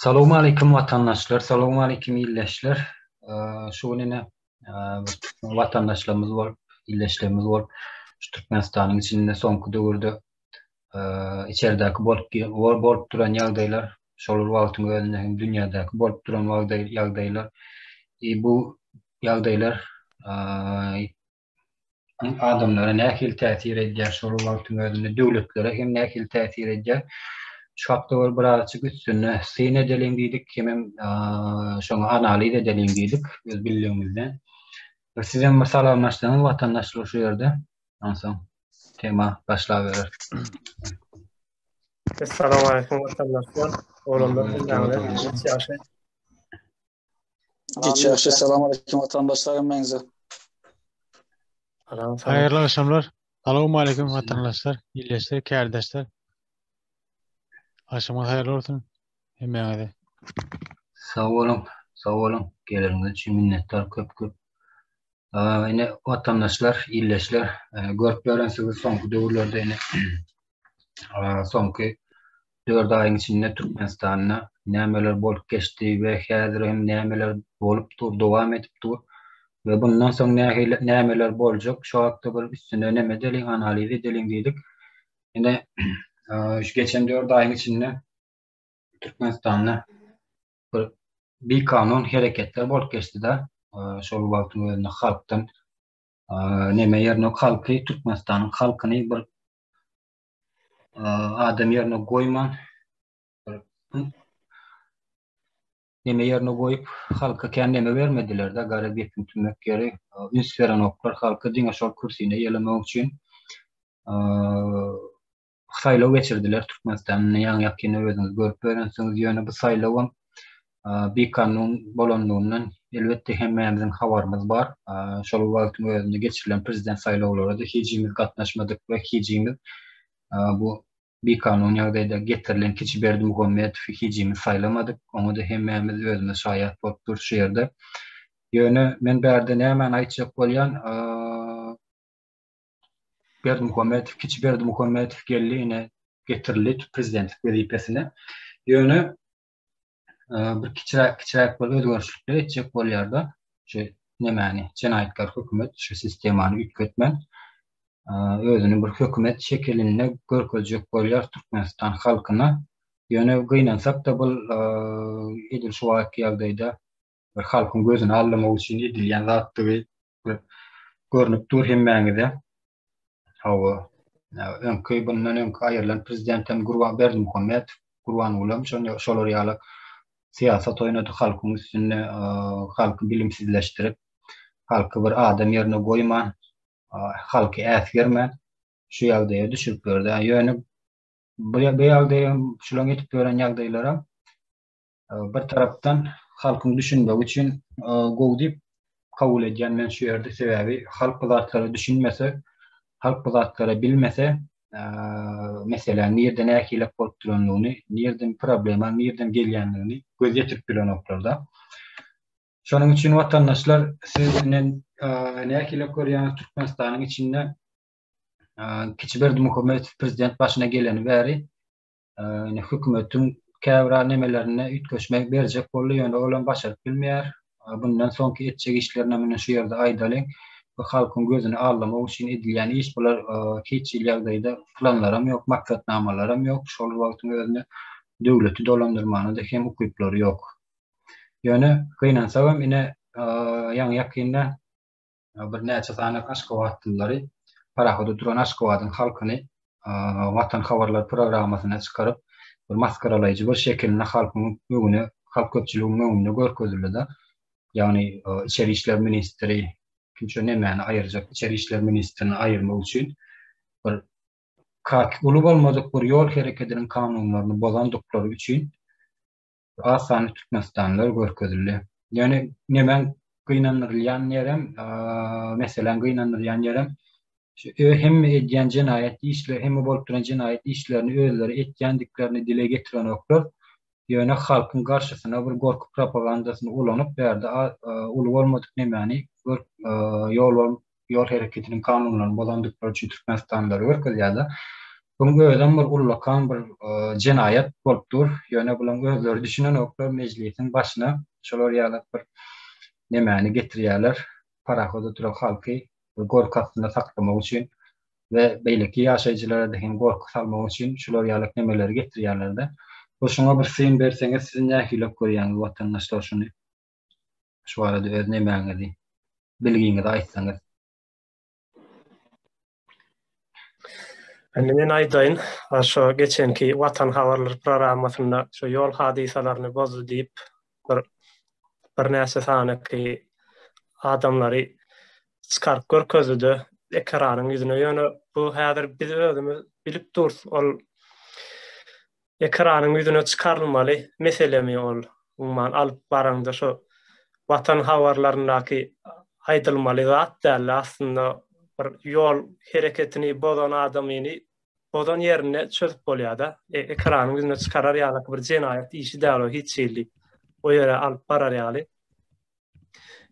Salowmaleýkim watandaşlar, salowmaleýkim ildeşler. Şu gün ine watandaşlarymyz bolup, ildeşlerimiz bolup şu Türkmenistanyň içinde soňky döwürde içeridäki bolup bolup duran ýagdaýlar, şol bir wagtyň özünde hem dünýädäki bolup duran ýagdaýlar, bu ýagdaýlar adamlara nähili täsir edýär, şol wagtyň özünde döwletlere hem nähili täsir edýär. Şu hakda bir birazjyk üstünde syn edeliň diýdik, hemem şoňa analiz edeliň diýdik öz bildigimizden. Bir sizem bir salamlaşsaňyz watandaşlar şu ýerde. Onsoň tema başlaberer. Essalamu aleýkum watandaşlar. Oglanlar hemmäňize ýagşy. Geç ýagşy. Salam aleýkum watandaşlar hemmäňize. Haýyrly agşamlar. Salowmaleýkim watandaşlar, ildeşler, kärdeşler. Agşamyňyz haýyrly bolsun hemmäňize. Sag boluň, sag boluň. Geleniňiz üçin minnetdar köp köp. Ine watandaşlar, ildeşler, görüp ýörensiňiz soňky döwürlerde ine soňky 4 aýyň içinde Türkmenistanda nämeler bolup geçdi we häzir hem nämeler bolup dur, dowam edip dur we bundan soň nähili nämeler boljak şu hakda bir üstüne neme edeliň, analiz edeliň diýdik. Ine şu geçen 4 aýyň içinde Türkmenistanda bir bikanun hereketler bolup geçdi-de. Şol wagtyň özünde halkdan neme ýerine halky Türkmenistanyň halkyny bir adam ýerine goýman bir neme ýerine goýup halka kän neme bermediler-de gara gepiň tümmek ýeri üns berenoklar halka diňe şol kürsini eýelemek üçin saýlaw geçirdiler Türkmenistanda ýaňy ýakynda özüňiz görüp ýörensiňiz ýöne bu saýlawam bikanun bolandygyndan elbetde hemmämiziň habarymyz bar. Şol wagtyň özünde geçirilen prezident saýlawlara-da hijimiz gatnaşmadyk we hijimiz bu bikanun ýagdaýda getirilen kiçi Berdimuhamedowy hijimiz saýlamadyk. Oňa-da hemmämiz özümiz şaýat bolup durus şu ýerde. Ýöne men bärde nämäni aýtjak bolýan, Berdimuhamedow, kiçi Berdimuhamedow geldi, ine getirildi prezidentlik wezipesine. Ýöne bir kiçiräk kiçiräk bir özgerişlikler etjek bolýar-da, şu nemäni, jenaýatkär hökümet şu sistemany üýtgetmän, özüni bir hökümet şekilinde görkezjek bolýar Türkmenistan halkyna. Ýöne gynansak-da bu edil şu wagtky ýagdaýda bir halkyň gözüni aldamak üçin edilýän zatdygy görnüp dur hemmäňize. Hawa. Öňki bundan öňki aýrylan prezident hem Gurban Berdimuhamedow, Gurbanguly hem şolar ýaly syýasat oýnady halkyň üstünde, halky bilimsizleşdirip, halky bir adam ýerine goýman, halky äsgermän şu ýagdaýa düşürip berdi. Ýöne bu ýagdaýam şularyň edip ýören ýagdaýlaram bir tarapdan halkyň düşünmegi üçin gowy diýip kabul edýän men şu ýerde sebäbi halk bu zatlara düşünmese halk bu zatlara bilmese meseläň nirde nähilek bolup durandygyny nirden problema nirden gelýändigini göz ýetirip bilenoklarda şonuň üçin watandaşlar siz ine nähilek görýäňiz Türkmenistanyň içinde kiçi Berdimuhamedow prezident başyna geleni bäri Ine hökümetiň käbir nemelerinde üýtgeşme berjek boldy, ýöne olam başaryp bilmeýär. Bundan soňky etjek işlerini mine şu ýerde aýdalyň. Bu halkyň gözüni aldamak üçin edilýän iş. Bular hiç hili ýagdaýda planlaram ýok, maksatnamalaram ýok. Şol wagtyň özünde döwleti dolandyrmana-da hem ukyplary ýok. Ýöne gynansagam ine ýaňy ýakynda birnäçe sany aşgabatlylary parahoda duran Aşgabadyň halkyny Watan habarlar programmasyna çykaryp bir masgaralaýjy bir şekilinde halkyň öňüne, halk köpçüliginiň öňünde görkezildi-de. Ýagny içeri işler ministri kim şo nemäni aýyrjak, içeri işler ministrini aýyrmak üçin bir kak uly bolmadyk bir ýol herekediniň kanunlaryny bozandyklary üçin az sanly türkmenistanlylar görkezildi. Ýöne nemäň gynandyrylýan ýerem, meseläň gynandyrýan ýerem şu hemme edýän jenaýat işleri, hemme bolup duran jenaýat işlerini özleri etýändiklerini dile getirenoklar. Ýöne halkyň garşysyna bir gorky propagandasyny ulanyp, bärde uly bolmadyk nemäni ýol ýol hereketiniň kanunlaryny bozandyklary üçin türkmenistanlylary görkezýärler. Buň özem bir ullakan bir jenaýat bolup dur. Ýöne bulaň özleri düşünenoklar mejlisiň başyna şolar ýaly bir nemäni getirýärler. Parahat oturan halky bir gorky astynda saklamak üçin we beýleki ýaşaýjylara-da hem gorky salmak üçin şular ýaly nemeleri getirýärler-de. Bu şuňa bir syn berseňiz siz nähilek görýäňiz watandaşlar şuny? Şu barada öz nemäňizi, bilgiňizi aýtsaňyz. Indi men aýdaýyn, şo geçenki Watan habarlary programmasynda şo ýol hadysalaryny bozdy diýip bir birnäçe sanyky adamlary çykaryp görkezdi-de ekranyň ýüzüne. Ýöne bu häzir biz özümiz bilip durus, ol Ekranyň ýüzüne çykarylmaly meselemi ol? Umuman alyp baraňda şo Watan habarlaryndaky aýdylmaly zat däldi aslynda bir ýol hereketini bozan adamyny bozan ýerinde çözüp bolýada ekranyň ýüzüne çykarar ýaly bir jenaýat işi däl o hiç hili o ýere alyp barar ýaly.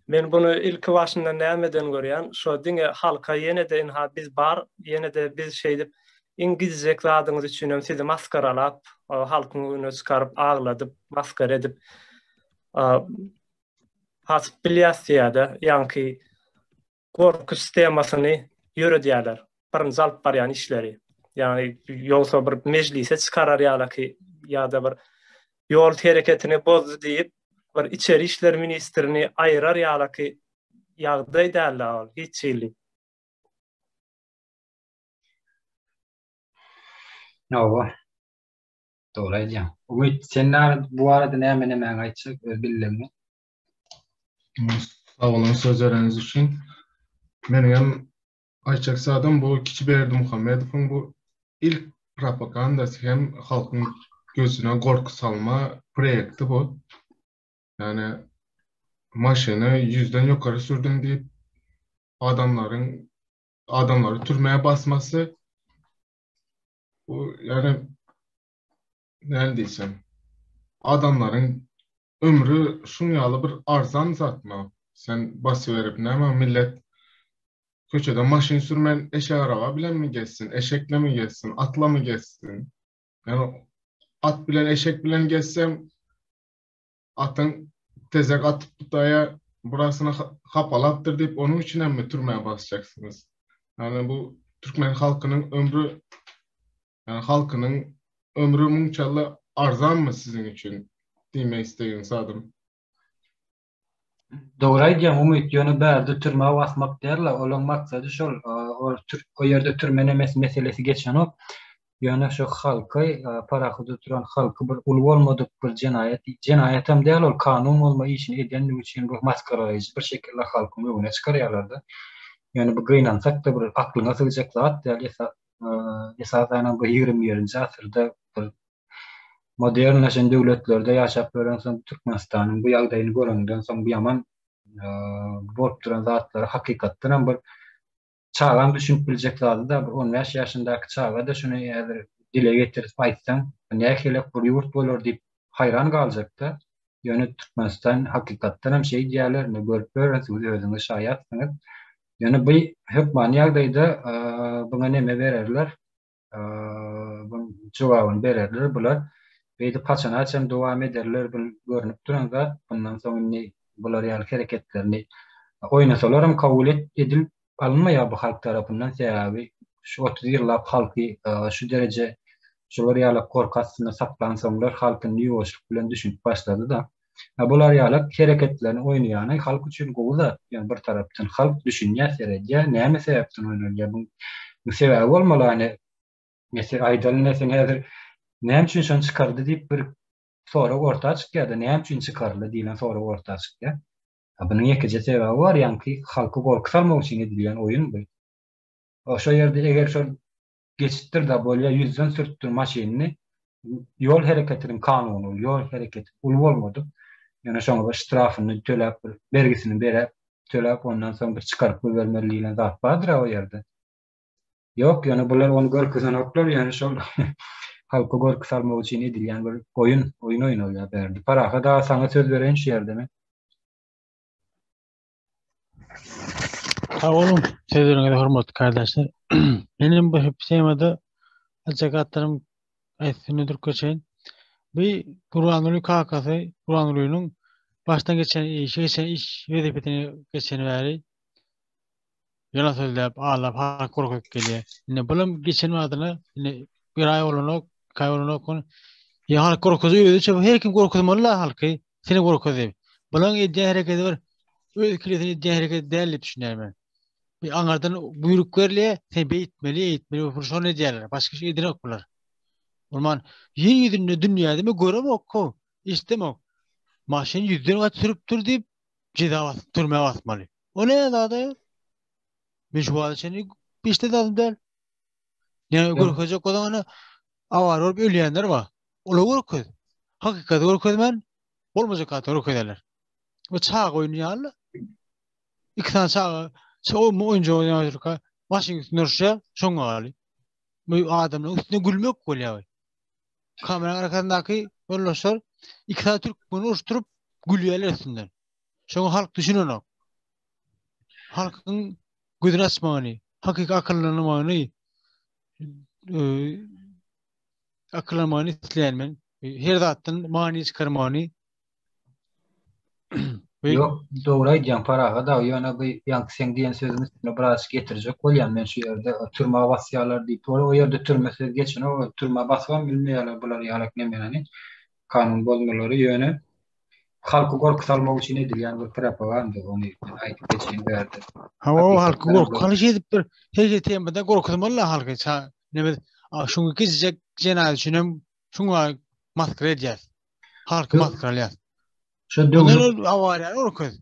Men buny ilki başyndan nämeden görýän, şo diňe halka ýene-de ynha biz bar, ýene-de biz şeýdip iň gizjek zadyňyz üçinem sizi masgaralap, halkyň öňüne çykaryp agladyp, masgara edip hasyp bilýäs diýýär-de, ýaňky gorky sistemasyny ýöredýärler. Birinji alyp barýan işleri. Ýagny ýogsa bir mejlise çykarar ýalaky ýa-da bir ýol hereketini bozdy diýip bir içeri işler ministrini aýyrar ýalaky ýagdaý däldi ol hiç hili. Hawa. Dogry aýdýaň. Umyt, sen bu barada näme nämäňi aýtjak öz bildigiňi? Sag boluň söz bereniňiz üçin. Meniň hem aýtjak zadym bu Kiçi Berdimuhamedowyň bu ilk propagandasy hem halkyň gözüne gorky salma proýekti bu. Ýagny maşyny ýüzden ýokary sürdüň diýip adamlaryň adamlary türmä basmasy bu ýagny näme diýsem, adamlaryň ömri şuň ýaly bir arzan zatmy? Sen basyberip näme millet köçede maşyn sürmän eşek araba bilenmi gezsin, eşeklemi gezsin, atlamy gezsin? Ýagny at bilen eşek bilen gezsem atyň tezek atyp tutaýa burasyny hapalapdyr diýip onuň üçin hem türmä basjaksyňyz. Ýagny bu türkmen halkynyň ömri Ýagny halkynyň ömri munçally arzanmy siziň üçin diýmek islegim zadym. Dogry aýdýaň Umyt ýöne bärde türmä basmak däl-le olaň maksady şol ol o ýerde türme nemesi meselesi geçenok ýöne şu halky parahat oturan halky bir uly bolmadyk bir jenaýat jenaýatam däl ol kanun bozma işini edenligi üçin bir masgaralaýjy bir şekilde halkyň öňüne çykarýarlarda ýöne bu gynansakda bir aklyňa sygjak zat däl esasanam bu 21-nji asyrda bir modernleşen döwletlerde ýaşap ýörensoň Türkmenistanyň bu ýagdaýyny görenden soň bu ýaman bolup duran zatlary hakykatdan hem bir çagaň düşünip biljek zady da bir 15 ýaşyndaky çaga da şuny häzir dile getirip aýtsaň nähili bir ýurt bolar diýip haýran galjakda. Ýöne Türkmenistan hakykatdan hem şeý diýýärler, indi görüp ýörensiňiz, özüňiz şaýatsyňyz. Ýöne bu hökmany ýagdaýda buňa neme bererler? Buň jogabyny bererler bular. Beýdip haçana çen dowam ederler bu görnüp duran zat. Bundan soň indi bular ýaly hereketlerini oýnasalar hem kabul edilip alynmaýar bu halk tarapyndan sebäbi şu 30 ýyllap halky şu dereje şular ýaly gorky astynda saklansoňlar halk indi ýuwaşlyk bilen düşünip başlady-da. Ha bular ýaly hereketlerini oýnaýany halk üçin gowy zat. Ýöne bir tarapdan halk düşünýär, seredýär, näme sebäpden oýnalýar bu sebäbi bolmaly hany mesel aýdaly ine sen häzir näme üçin şony çykardy diýip bir sorag orta çykýar-da, näme üçin çykaryldy diýlen sorag orta çykýar. A bunuň ýekeje sebäbi bar, ýaňky halky gorky salmak üçin edilýän oýun bu. Şo ýerde eger şol geçipdir-de bolýa ýüzden sürtdür maşynyny, ýol hereketiniň kanuny ol, ýol hereketi uly bolmadyk, ýöne şoňa bir ştrafyny töläp bir bergisini berep, töläp ondan soň bir çykaryp goýbermeli diýlen zat bardyr-a o ýerde. Ýok, ýöne bular ony görkezenoklar, ýöne şol halka gorky salmak üçin edilýän bir oýun, oýun oýnalýar bärde. Parahat aga saňa söz bereýin şu ýerde men. Sag boluň, sözleriňize hormatly kardeşler. Menem bu temada Aýtjak zatlarym aýtsyn durup geçeýin. Bu Gurbanguly kakasy Gurbangulynyň başdan geçen işi geçen iş wezipesine geçeni bäri ýalan sözläp, aldap, halky gorkuzyp gelýär. Indi bulam geçen badyna indi bir aý bolanok, iki aý bolanok. Ýa halk gorkuzy özüçe her kim gorkuzmaly la halky. Seni gorkuz diýip. Bulaň edýän hereketi bir öz kilesini edýän hereketi däl diýip düşünýän men. Bir aňardan buýruk berilýär, sen beýtmeli, eýtmeli, bu şony edýärler. Başga şey edenok bular. Bolman ýer ýüzünde dünýäde men göremok, ho, eşidemok. Maşyn ýüzden gaç sürüpdir diýip jeza basyp, türmä basmaly. O ne zada? Men şu wagta çenli eşiden zadym däl. Ne görkezjek bolsaň ony awara bolup ölýänler bar. Ola görkez. Hakykaty görkezmän bolmajak zat görkezerler. Bu çaga oýny ýaly. Iki sany çaga oýunjak oýnaýarka maşyn üstünde uruşýar, şoňa galy. Bu adamlaryň üstüne gülmek bolýar. Kameranyň arkasyndaky ýoldaşlar iki sany türkmeni uruşdyryp gülýärler üstünden. Şoňa halk düşünenok. Halkyň gözüni açmagyny, hakyky akyllanmagyny akyllanmagyny isleýän men. Her zatdan many çykarmagyny. Ýok, dogry aýdýaň Parahat aga, ýöne bu ýaňky seň diýen sözüň üstüne biraz getirjek bolýan men şu ýerde türmä basýarlar diýip, o ýerde türme sözi geçenok, türmä basybam bilmeýärler bular ýalak nemeleri, kanun bozmalary, ýöne halky gorky salmak üçin edilýän bir propaganda, ony men aýdyp geçeýin bu ýerde. Hawa, halky gorky salyş edip bir her temada gorkuzmaly halky. Neme, şuňa kiçijek jenaýat üçin hem şuňa maskara edýäs. Halky masgaralaýas. Şu döwlet awariýany görkez.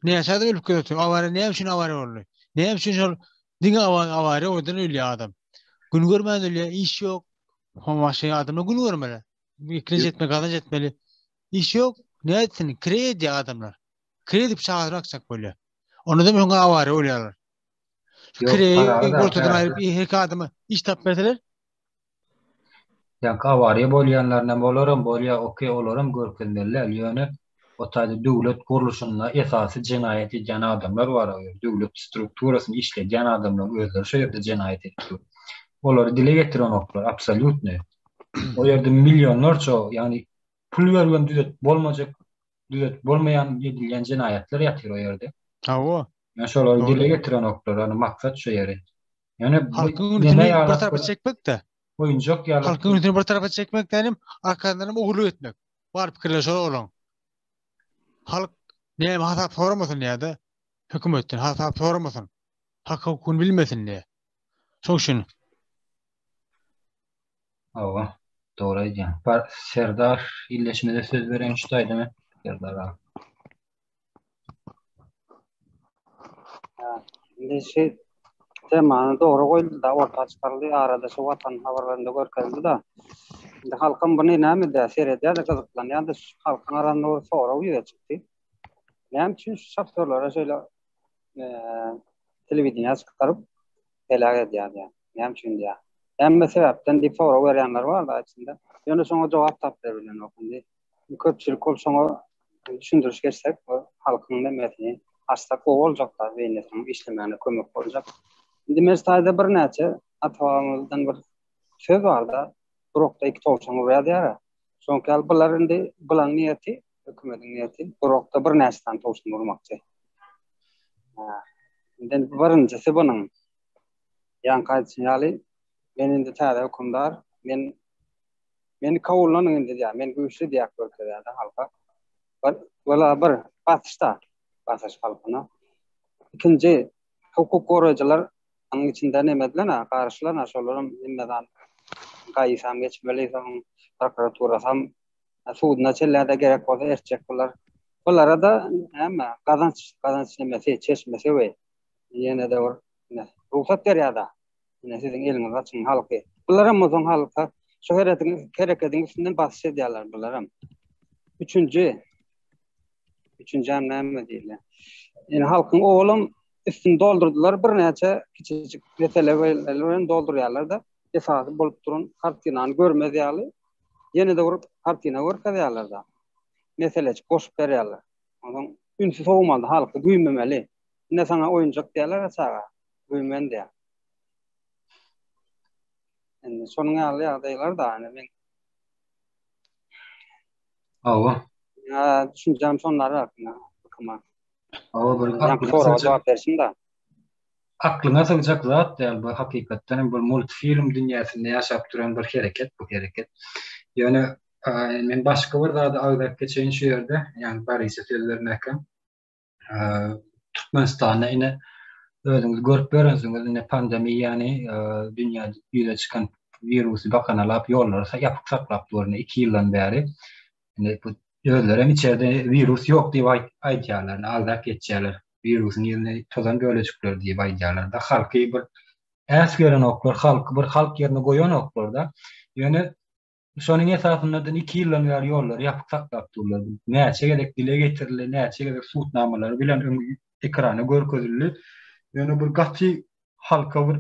Näçe adam ölüp gidipdir? Awariýa näme üçin awariýa boldy? Näme üçin şol diňe awariýa odan ölýär adam? Gün görmän ölýär, iş ýok. Başga adamlar gün görmeli. Eklenç etmeli, gazanç etmeli. Iş ýok. Ne etsin? Kireý edýär adamlar. Kireý edip çagasyny bakjak bolýar. Onda da öňe awariýa bolýarlar. Kireýi ortadan aýryp, her adama iş tapyp berseler, Ýaňky awariýa bolýanlarynam olaram bolýa okey olaram görkezmeli däl ýöne o taýda döwlet gurluşynda esasy jenaýat edýän adamlar bar o ýerde döwlet strukturasyny işledýän adamlaryň özleri şo ýerde jenaýat edip dur. Olary dile getirenoklar absolýutny. O ýerde millionlarça ýagny pul beribem düzetip bolmajak düzetip bolmaýan edilýän jenaýatlar ýatyr o ýerde. Hawa. Ýa şolary dile getirenoklar ýagny maksat şo ýeri. Ýöne halkyň ünsüni bir tarapa çekmek de. Oýunjak ýaly. Halkyň ünsüni bir tarapa çekmek dänim, arkadan hem ogurlyk etmek. Bar pikirler şol olaň. Halk näme hasap soramasyn diýýär-de, hökümetden hasap soramasyn. Hak hukugyny bilmesin diýýär. Şoň üçin. Hawa, dogry aýdýaň. Bar Serdar illeşmede söz bereýin şu taýda men. Serdar aga. Indi şu temany dogry goýuldy da orta çykaryldy arada şu watan habarlarynda görkezildi da. Indi halkam buny näme edýär seredýär de gyzyklanýar da şu halkyň arasynda bir sorag ýüze çykdy. Näme üçin şu şoförlere şeýle telewideniýä çykaryp heläk edýär diýýär. Näme üçin diýýär. Näme sebäpden diýip sorag berýänler bar da içinde. Ýöne şoňa jogap tapyp bilenok indi. Köpçülik bolup şoňa düşündiriş geçsek, bu halkyň nemesini açsak gowy boljak-da, beýnisiniň işlemegine kömek boljak. Indi men taýda birnäçe ata-babamyzdan bir söz bar-da, bir okda iki towşan urýar diýýär-ä. Şoňky ýaly bular indi bulaň niýeti, hökümetiň niýeti bir okda birnäçe sany towşan urmakçy. Indi birinjisi bunuň ýaňky aýdyşym ýaly, men indi täze hökümdar, men Meni kabullanyň indi diýýär. Men güýçli diýýär görkezýär-de halka. Bir wala bir basyş-da, basyş halkyna. Ikinji hukuk goraýjylar onuň içinde neme edilen-ä, garyşylan-a, şolaram hemme zat gaýysam geçmeli, soň prokuraturasam suduna çenli-de gerek bolsa ertjek bular. Bulara-da näme, gazanç, gazanç nemesi, çeşmesi we ýene-de bir rugsat berýär-de. Ine siziň eliňiz açyň halky. Bularam bolsaň halka şu hereketiň hereketiň üstünden basyş edýärler bularam. Üçünji üçünjem näme diýilýär? Ýani halkyň owalam üstüni doldurdylar birnäçe kiçijik mesele bilen doldurýarlar da esasy bolup duran kartinany görmez ýaly ýene-de bir kartina görkezýärler da. Meselejik goşup berýärler. Onsoň ünsi sowmaly halky güýmemeli. Ine saňa oýunjak diýýärler çaga. Güýmen diýýär. Indi şonuň ýaly ýagdaýlar da indi men Hawa. Ýa düşünjäm şonlar hakynda. Bakma. Hawa bir Ýa soraga jogap berşim da. Aklyňa sygjak zat däl bu hakykatdan hem bir multfilm dünýäsinde ýaşap duran bir hereket bu hereket. Ýöne men başga bir zady agzap geçeýin şu ýerde, ýagny Borise söz bermäkäm. Türkmenistanda ine özüňiz görüp ýörensiňiz ine pandemiýany dünýäde ýüze çykan wirusy bakanalap ýollary ýapyk saklap dur ine 2 ýyldan bäri. Ine bu özleri hem içerde wirus ýok diýip aýdýarlar, aldap geçýärler. Wirusyň ýerine tozan bölejikleri diýip aýdýarlar-da. Halky bir äsgerenoklar, halky bir halk ýerine goýanoklar-da. Ýöne Şonuň esasynda-da iki ýyldan bäri ýollary ýapyk saklap durlar. Näçe gezek dile getirildi, näçe gezek sud namalary bilen öň ekrana görkezildi. Ýöne bir gaty halka bir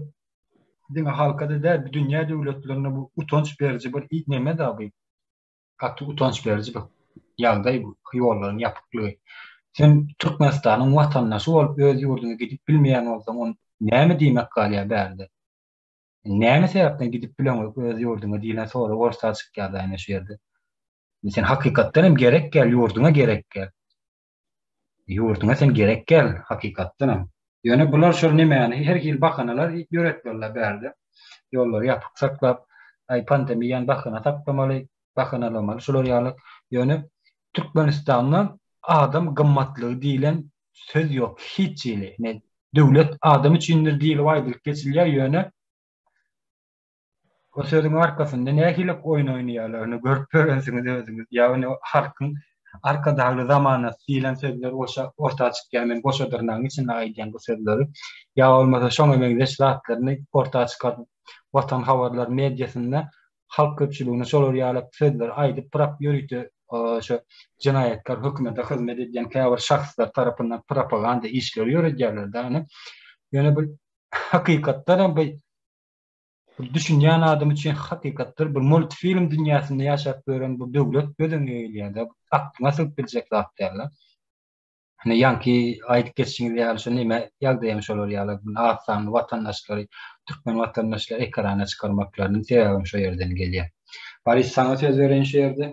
diňe halka-da däl, dünýä döwletlerine bu utanç beriji bir neme-da bu. Gaty utanç beriji bir ýagdaý bu ýollaryň ýapyklygy. Sen Türkmenistanyň watandaşy bolup öz ýurduňa gidip bilmeýän bolsaň, onda näme diýmek galýar bärde? Näme sebäpden gidip bileňok öz ýurduňa diýlen sorag orta çykýar-da ine şu ýerde. Sen hakykatdan hem gerek gel, ýurduňa gerek gel. Ýurduňa sen gerek gel, hakykatdan hem. Ýöne bular şol nemäni her hili bahanalar ýöretmeliler bärde. Ýollary ýapyk saklap, aý pandemiýany bahana saklamaly, bahanalamaly şular ýaly. Ýöne Türkmenistanda adam gymmatlygy diýlen söz ýok hiç hili. Ne döwlet adam üçindir diýlip aýdylyp geçilýär, ýöne o sözüň arkasynda nähili oýun oýnaýarlar, ony görüp ýörensiňiz özüňiz. Ýagny halkyň Arkadagly zamanasy diýlen sözler goşa orta çykýar. Men goşa dyrnagyň içinde aýdýan bu sözleri. Ýa bolmasa şoňa meňzeş zatlaryny orta çykaryp Watan habarlar mediasynda halk köpçüligine şolar ýaly sözleri aýdyp prop ýörite şo jenaýatkar hökümete hyzmat edýän käbir şahslar tarapyndan propaganda işleri ýöredýärler da ýöne bu hakykatdan hem bu düşünýän adam üçin hakykatdyr bir multfilm dünýäsinde ýaşap ýören bu döwlet göz öňüne gelýär-de aklyňa sygyp biljek zat däl-de. Ine ýaňky aýdyp geçişiňiz ýaly şo neme ýagdaýam şolar ýaly az sanly watandaşlary türkmen watandaşlary ekrana çykarmaklarynyň sebäbem şo ýerden gelýär. Boris saňa söz bereýin şu ýerde.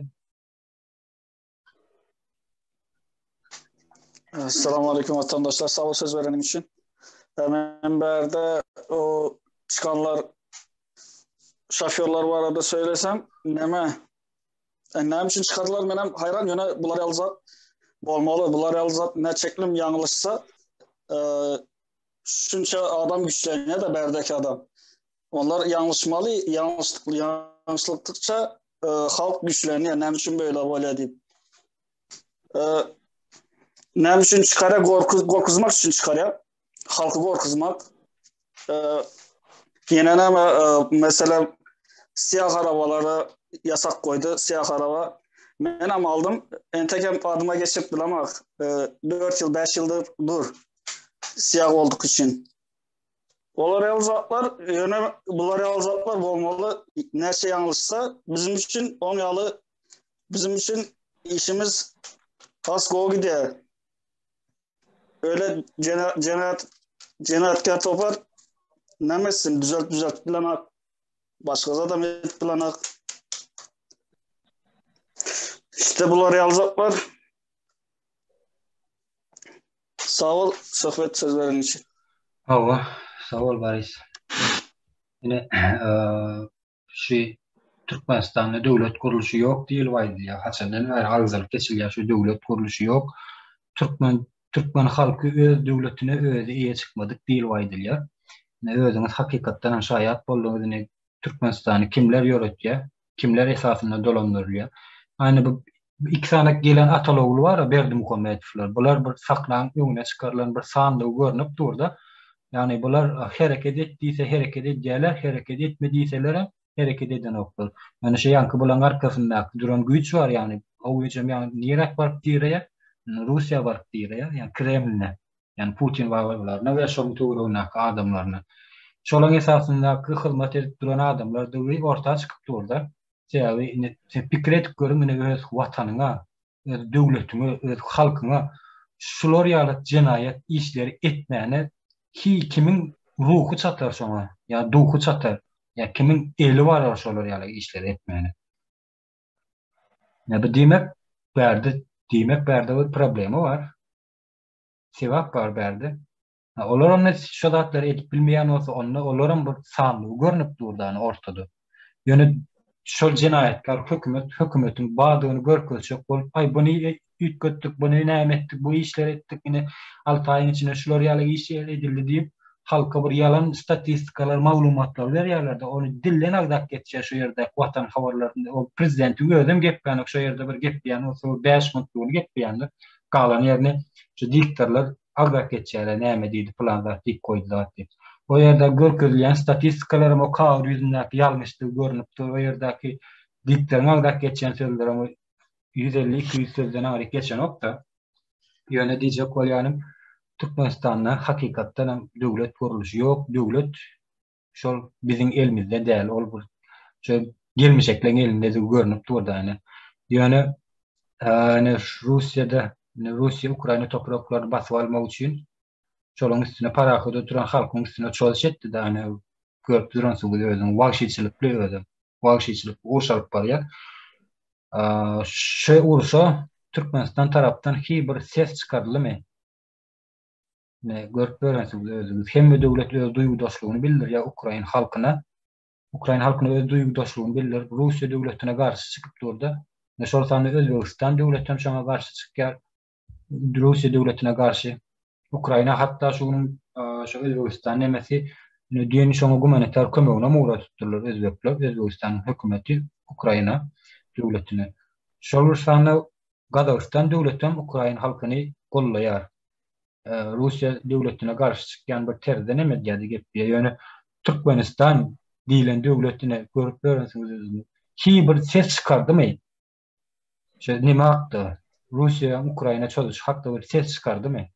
Assalamu aleyküm vatandaşlar. Sag bol söz bereniň üçin. Men bärde o çykanlar şoförlar barada söylesem neme E, näme üçin çykardylar menem haýran ýöne bular ýaly zat bolmaly bular ýaly zat näçeklim ýalňyşsa e, şunça adam güçlenýär da bärdeki adam. Onlar ýalňyşmaly ýalňyşlyk ýalňyşlykdykça e, halk güçlenýär näme üçin böyle bolýar diýip. E, näme üçin çykarýar gorkuz gorkuzmak üçin çykarýar. Halky gorkuzmak. E, ýene näme e, mesela siyah arabalara yasak koydu. Siyah araba. Men hem aldım. Entekem adıma geçip bilemek. E, 4 yıl 5 yıldır dur. Siyah olduk için. Olar ýaly zatlar, ýöne bular ýaly zatlar bolmaly. Näçe ýalňyşsa bizim üçin oň ýaly bizim üçin işimiz has gowy gidýär. Öyle jenaýat jenaýatkär topar näme etsin düzelt düzelt bilenak. Başga zadam edip bilenak. İşte bular ýaly zatlar. Sag bol söhbet sözleriň üçin. Hawa, sag bol Boris. Ine, şu Türkmenistanda döwlet gurluşy ýok diýilip aýdylýar. Haçandan bäri agzalyp geçilýär şu döwlet gurluşy ýok. Türkmen türkmen halky öz döwletine özi eýe çykmadyk diýilip aýdylýar. Ine özüňiz hakykatdan hem şaýat bolduňyz ine Türkmenistany kimler ýöretýär, kimler esasynda dolandyrylýar. Aýny bu iki sany gelen ataly-ogly bar-a Berdimuhamedowlar. Bular bir sahnanyň öňüne çykarylan bir sandygy görnüp dur-da. Ýagny bular hereket et diýse hereket edýärler, hereket etme diýselerem hereket edenoklar. Ýöne şu ýaňky bulaň arkasyndaky duran güýç bar, ýagny o güýjem ýagny niräk baryp direýär? Russiýa baryp direýär, ýagny Kremline, ýagny Putin babalaryna we şonuň töweregindäki adamlaryna. Şolaň esasyndaky hyzmat edip duran adamlardygy orta çykyp dur-da. Sebäbi indi sen pikir edip görüň ine öz watanyňa, öz döwletiňe, öz halkyňa şular ýaly jenaýat işleri etmäne hi kimiň ruhy çatar şoňa, ýa duhy çatar. Ýa kimiň eli barar şolar ýaly işleri etmäne? Ýa bu diýmek bärde diýmek bärde bir problema bar. Sebäp bar bärde. Olar onda şo zatlary edip bilmeýän bolsa onda olaram bir sanlygy görnüp dur da ortada. Ýöne şol jenaýatkar hökümet hökümetiň bardygyny görkezjek bolup aý buny üýtgetdik, buny näme etdik, bu işleri etdik, ine 6 aýyň içinde şular ýaly iş edildi diýip halka bir ýalan statistikalar, maglumatlar berýärler-de, ony dilden agzap geçýär şu ýerdäki Watan habarlarynda. O prezidentiň özem geplänok, şo ýerde bir gepleýän bolsa bir 5 minutlygyny gepleýändir. Galan ýerini şu diktorlar agzap geçýärler, näme diýdi, pylan zat diýip goýdy zat diýip. O ýerde görkezilýän statistikalaram o kagyz ýüzündäki ýalňyşdygy görnüp dur. O ýerdäki diktoryň agzap geçýän sözlerem 150-200 sözden aňryk geçenok-da. Ýöne diýjek bolýanym, Türkmenistanda hakykatdan hem döwlet gurluşy ýok. Döwlet şol biziň elimizde däl. Ol bir şo gelmişekleň elindedigi görnüp dur da ine. Ýöne ine Russiýada, ine Russiýa Ukraina topraklaryny basyp almak üçin şolaryň üstüne parahat oturan halkyň üstüne çozuş etdi da ine görüp duransyňyz özüň wagşyçylykly özem. Wagşyçylykly uruş alyp barýar. Şu urşa Türkmenistan tarapdan hiç bir ses çykaryldymy? Ine, görüp görensiňiz özüňiz. Hemme döwlet öz duýgudaşlygyny bildirýär ukrain halkyna. Ukrain halkyna öz duýgudaşlygyny bildirip, Russiýa döwletine garşy çykyp durdy. Ine, şol sanda Özbegistan döwleti hem şoňa garşy çykýar. Russiýa döwletine garşy. Ukraina hatda şu günüň şu Özbegistan nemesi düýn şoňa gumanitar kömeginem ugradypdyrlar özbekler, Özbegistanyň hökümeti Ukraina döwletine. Şol bir sanda Gazagystan döwleti hem ukrain halkyny gollaýar. Russiýa döwletine garşy çykýan bir terzde neme edýärdi gepleýär. Ýöne Türkmenistan diýlen döwlet ine görüp ýörensiňiz özüňiz. Hiç bir ses çykardymy? Şu neme hakda? Russiýa Ukraina çozuşy hakda bir ses çykardymy?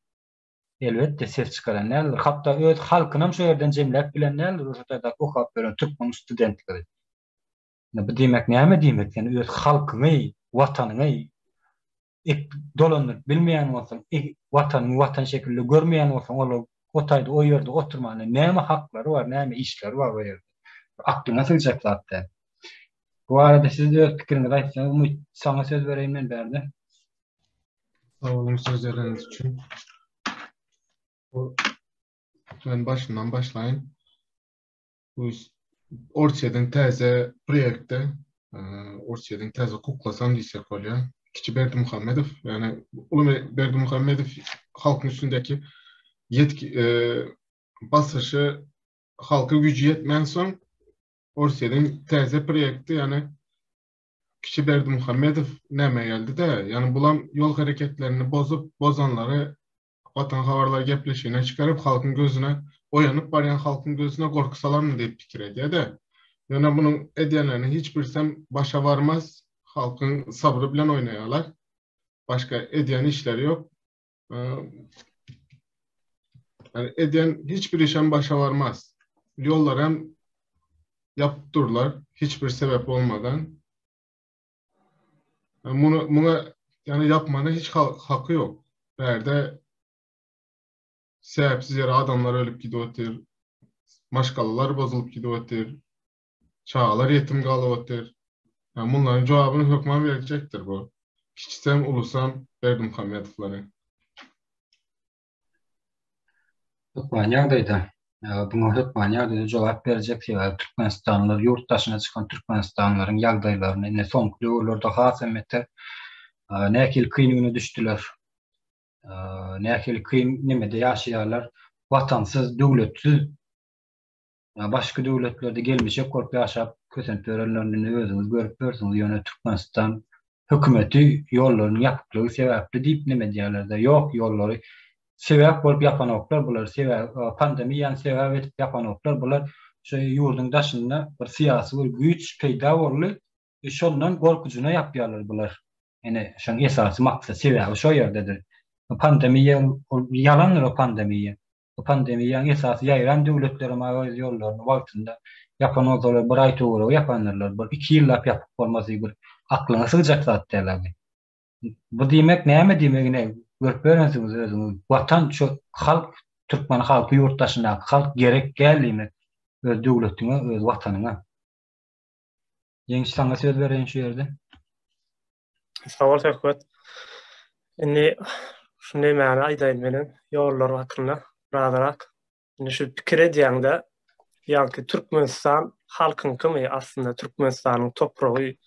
Elbetde ses çykaran däldir. Hatda öz halkynam şu ýerden jemläp bilen däldir şu taýda okap ýören türkmen studentleri. Bu diýmek näme diýmek? Sen öz halkyňy, watanyňy ek dolandyryp bilmeýän bolsaň, watanyňy watan şekilde görmeýän bolsaň, olar o taýda o ýerde oturmana näme haklary bar, näme işleri bar o ýerde? Aklyňa sygjak zat däl. Bu barada siz öz pikiriňizi aýtsaňyz, Umyt, saňa söz bereýin men bärde. Sag boluň söz bereniňiz üçin. Bu men başyndan başlaýyn. Bu Orsýetiň täze proýekti, Orsýetiň täze kuklasam diýsek bolýar. Kiçi Berdimuhamedow, ýagny uly Berdimuhamedow halkyň üstündäki ýetki basyşy halka güýji ýetmänsoň Orsýetiň täze proýekti, ýagny Kiçi Berdimuhamedow näme geldi-de, ýagny bulam ýol hereketlerini bozup, bozanlary Watan habarlar gepleşigine çykaryp halkyň gözüne oýanyp barýan halkyň gözüne gorky salarmy diýip pikir edýär-de. Ýöne munuň edýänleriniň hiç birisem başa barmaz, halkyň sabry bilen oýnaýarlar. Başga edýän işleri ýok. Ýani edýän hiç bir işem başa barmaz. Ýollary hem ýapyp durlar hiç bir sebäp bolmadan. Muny muňa ýani ýapmana hiç haky ýok. Bärde sebäpsiz ýere adamlar ölüp gidip otyr. Maşgalalar bozulyp gidip otyr. Çagalar ýetim galyp otyr. Ýani munlaryň jogabyny hökman berjekdir bu. Kiçisem, ulusam Berdimuhamedowlaryň. Hökmany ýagdaýda buňa hökmany ýagdaýda jogap berjek sebäbi türkmenistanlylar ýurt daşyna çykan türkmenistanlylaryň ýagdaýlaryny indi soňky döwürlerde has hem beter nähili kyn güne düşdüler nähili kyn nemede ýaşaýarlar watansyz döwletsiz Başga döwletlerde gelmişek bolup ýaşap kösenip ýörenlerini özüňiz görüp ýörsüňiz, ýöne Türkmenistan hökümeti ýollarynyň ýapyklygy sebäpli diýip neme edýärlerde, ýok ýollary sebäp bolup ýapanoklar bular, sebäp pandemiýany sebäp edip ýapanoklar bular şu ýurduň daşynda bir syýasy bir güýç peýda boldy, şondan gorkujyna ýapýarlar bular. Ine şoň esasy maksat sebäbi şo ýerdedir. Pandemiýa ol ýalandyr o pandemiýa. Bu pandemiýanyň esasy ýaýran döwletlerem öz ýollaryny wagtynda ýapan bolsalar bir aý töweregi ýapandyrlar. Bir iki ýyllap ýapyk bolmasy bir aklyňa sygjak zat däl abi. Bu diýmek näme diýmek ine görüp ýörensiňiz özüňiz. Watan şu halk türkmen halky ýurt daşyndaky halk gerek däl diýmek. Öz döwletiňe, öz watanyňa. Ýeňiş saňa söz bereýin şu ýerde. Sag bol Söhbet. Indi şu nemäni aýdaýyn menem ýollar hakynda birazrak. Indi şu pikir edýäňde, ýaňky Türkmenistan halkyňkymy aslynda Türkmenistanyň topragy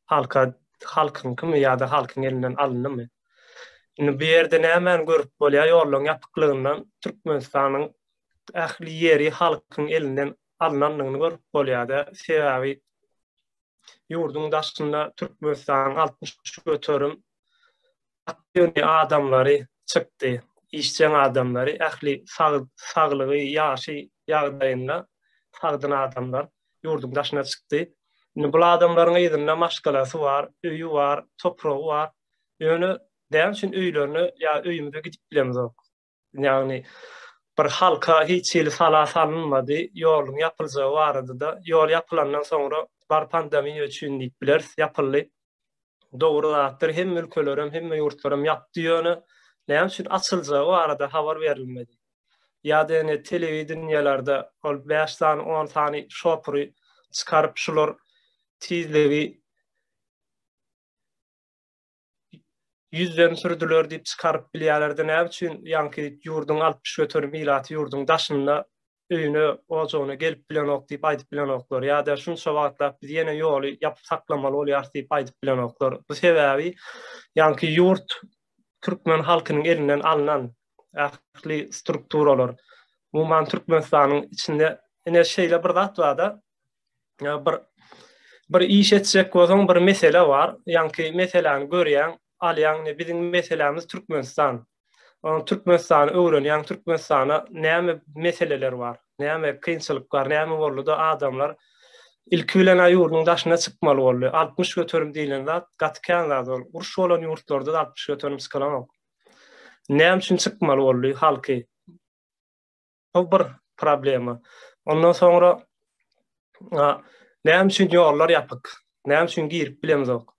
halka halkyňkymy ýa-da halkyň elinden alyndymy? Indi bu ýerde nämäni görüp bolýar ýollaryň ýapyklygyndan Türkmenistanyň ähli ýeri halkyň elinden alnandygyny görüp bolýar-da. Sebäbi ýurduň daşynda Türkmenistanyň 60% ýöne adamlary çykdy. Işjeň adamlary, ähli sag, saglygy, ýaşy ýagdaýynda sagdyn adamlar ýurduň daşyna çykdy. Indi bul adamlaryň yzynda maşgalasy bar, öýi bar, topragy bar. Ýöne näme üçin öýlerine ýa öýümize gidip bilemizok? Ýagny bir halka hiç hili sala salynmady, ýoluň ýapyljagy barada-da, ýol ýapylandan soňra bar pandemiýa üçin diýip bileris, ýapyldy. Dogry zatdyr, hemme ülkelerem, hemme ýurtlaram ýapdy, ýöne näme üçin açyljagy barada habar berilmedi. Ýa-da ine telewideniýelerde ol bäş sany, on sany şopury çykaryp şular tizligi ýüzden sürdüler diýip çykaryp bilýärlerdi. Näme üçin ýaňky ýurduň 60% ilaty ýurduň daşynda öýüne, ojagyna gelip bilenok diýip aýdyp bilenoklar. Ýa-da şunça wagtlap biz ýene ýoly ýapyp saklamaly bolýarys diýip aýdyp bilenoklar. Bu sebäbi ýaňky ýurt türkmen halkynyň elinden alnan ähli strukturalar, umuman Türkmenistanyň içinde ine şeýle bir zat bar-da, bir bir iş etjek bolsaň bir mesele bar. Ýaňky meseläni görýäň, alýaň, ine biziň meselämiz Türkmenistan. Onuň Türkmenistany öwrenýäň, Türkmenistana näme meseleler bar, näme kynçylyk bar, näme boldy-da adamlar ilki bilen-ä ýurduň daşyna çykmaly boldy. 60% diýlen zat gaty kän zat ol. Uruş bolan ýurtlarda-da 60% çykylanok. Näme üçin çykmaly boldy halky? Bu bir problema. Ondan soňra näme üçin ýollar ýapyk? Näme üçin girip bilemzok?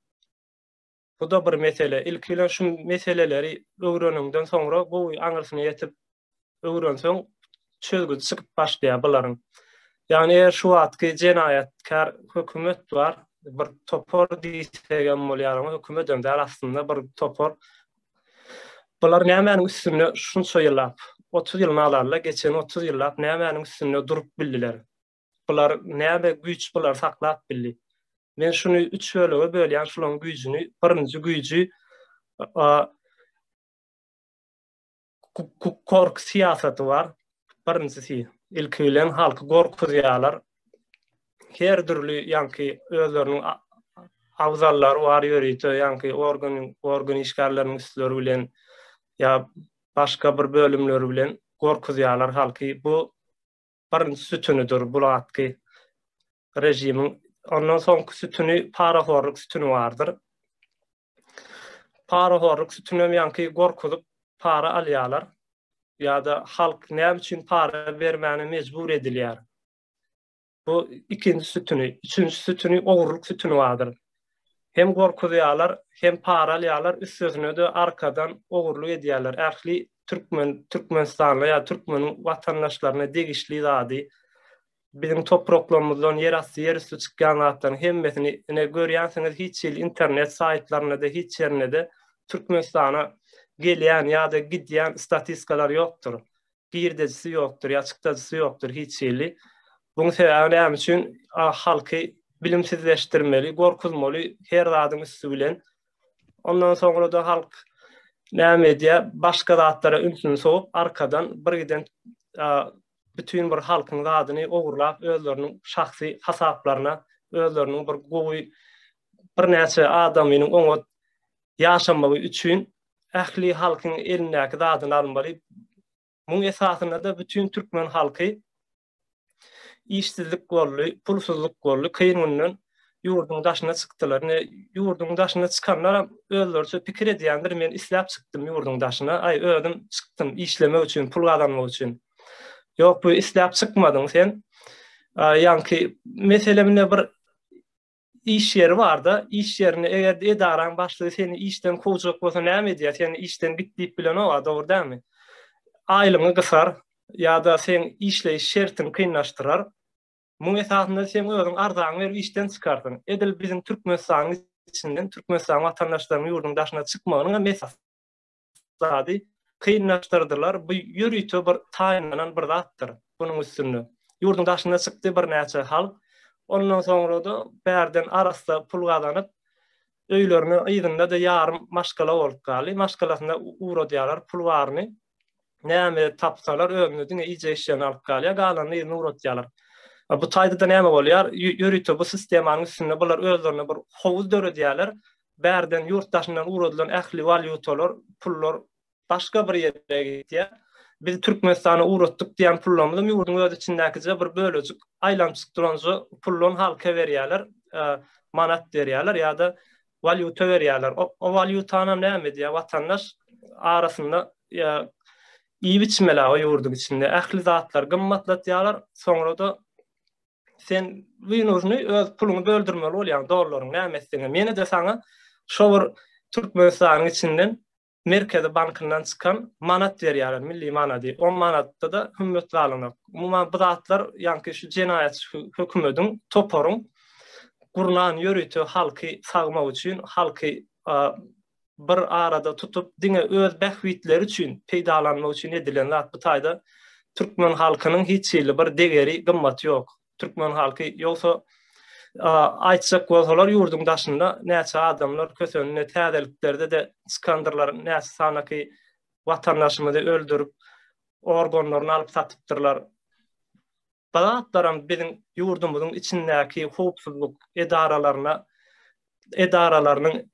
Bu da bir mesele. Ilki bilen şu meseleleri öwreniňden soňra gowy aňyrsyna ýetip öwrenseň çözgüdi çykyp başlaýar bularyň. Ýagny eger şu wagtky jenaýatkär hökümet bar, bir topar diýsegem bolýar, hökümetem däl aslynda bir topar Bular nämäniň üstünde şunça ýyllap, 30 ýylyny alarlar, geçen 30 ýyllap nämäniň üstünde durup bildiler? Bular näme güýç bulary saklap bildi? Men şuny üç bölege bölýän şularyň güýjüni. Birinji güýji korky syýasaty bar. Birinjisi, ilki bilen halky gorkuzýarlar. Her dürli ýaňky özleriniň abzallary bar ýörite ýaňky organ organ işgärleriniň üstleri bilen ýa başga bir bölümleri bilen gorkuzýarlar halky. Bu birinji sütünidir bu atky režimiň. Ondan soňky sütüni parahorluk sütüni bardyr. Parahorluk sütünem ýaňky gorkuzyp para alýarlar. Ýa-da halk näme üçin para bermäne mejbur edilýär? Bu ikinji sütüni. Üçünji sütüni ogurlyk sütüni bardyr. Hem gorkuzýarlar, hem para alýarlar, üstesine-de arkadan ogurlyk edýärler. Ähli türkmen, türkmenistanly ýa türkmeniň watandaşlaryna degişli zady biziň topraklarymyzdan ýerasty, ýerüsti çykýan zatlaryň hemmesini ine görýänsiňiz hiç hili internet saýtlarynda-da hiç ýerinde-de Türkmenistana gelýän ýa-da gidýän statistikalar ýokdur. Girdejisi ýokdur ýa çykdajysy ýokdur hiç hili. Buň sebäbi näme üçin halky bilimsizleşdirmeli, gorkuzmaly her zadyň üsti bilen. Ondan soňra-da halk näme edýär? Başga zatlara ünsüni sowup arkadan bir giden bütin bir halkyň zadyny ogurlap özleriniň şahsy hasaplaryna özleriniň bir gowy birnäçe adamynyň oňat ýaşamagy üçin ähli halkyň elindäki zadyny almaly. Muň esasynda-da bütin türkmen halky işsizlik boldy, pulsuzlyk boldy, kyn günden ýurduň daşyna çykdylar. Ine, ýurduň daşyna çykanlaram özleriçe pikir edýändir, men isläp çykdym ýurduň daşyna, aý, özüm çykdym işlemek üçin, pul gazanmak üçin. Ýok, bu isläp çykmadyň sen. Ýaňky meselem ine bir iş ýeri barda, iş ýerinde eger edaraň başlygy seni işden kowjak bolsa näme edýär? Seni işden git diýip bilenok-a, dogry dälmi? Aýlygyňy gysar ýa-da seň işleýiş şertiňi kynlaşdyrar. Muň esasynda seň özüň arzaňy berip işden çykarsyň. Edil biziň Türkmenistanyň içinden Türkmenistanyň watandaşlarynyň ýurduň daşyna çykmagynyň hem esasy zady kynlaşdyrdylar. Bu ýörite bir taýynlanan bir zatdyr bunuň üstünde. Ýurduň daşyna çykdy birnäçe halk. Ondan soňra-da bärden arassa pul gazanyp, öýlerine yzynda-da ýarym maşgala bolup galdy. Maşgalasyna ugradýarlar pul baryny. Näme tapsalar özüne diňe iýjek-içjegini alyp galýar, galanyny yzyna ugratýarlar. Bu taýda-da näme bolýar? Ýörite bu sistemanyň üstünde bular özlerine bir howuz döredýärler. Bärden ýurt daşyndan ugradylan ähli walýutalar, pullar başga bir ýere gidýär. Biz Türkmenistana ugratdyk diýen pullarymyzam ýurduň öz içindäkije bir bölejik aýlanyp duranja puldan halka berýärler, manat berýärler ýa-da walýuta berýärler. O walýutanam näme edýär? Watandaş arasynda iýip içmeli o ýurduň içinde. Ähli zatlary gymmatlatýarlar. Soňra-da sen wynužny öz puluňy böldürmeli bolýaň, dollaryň näme etseňem. Ýene-de saňa şo bir Türkmenistanyň içinden Merkezi bankyndan çykan manat berýärler, milli manady. O manatda-da hümmet galanok. Umuman bu zatlar ýaňky şu jenaýatçy hökümediň, toparyň gurnan ýörite halky sagmak üçin, halky bir arada tutup diňe öz bähbitleri üçin peýdalanmak üçin edilen zat bu taýda türkmen halkynyň hiç hili bir degeri, gymmaty ýok. Türkmen halky ýogsa aýtjak bolsalar ýurduň daşynda näçe adamlar kösenine täzeliklerde-de çykandyrlar, näçe sanaky watandaşymyzy öldürip, organlaryny alyp satypdyrlar. Bu zatlaram biziň ýurdumyzyň içindäki howpsuzlyk edaralaryna edaralarynyň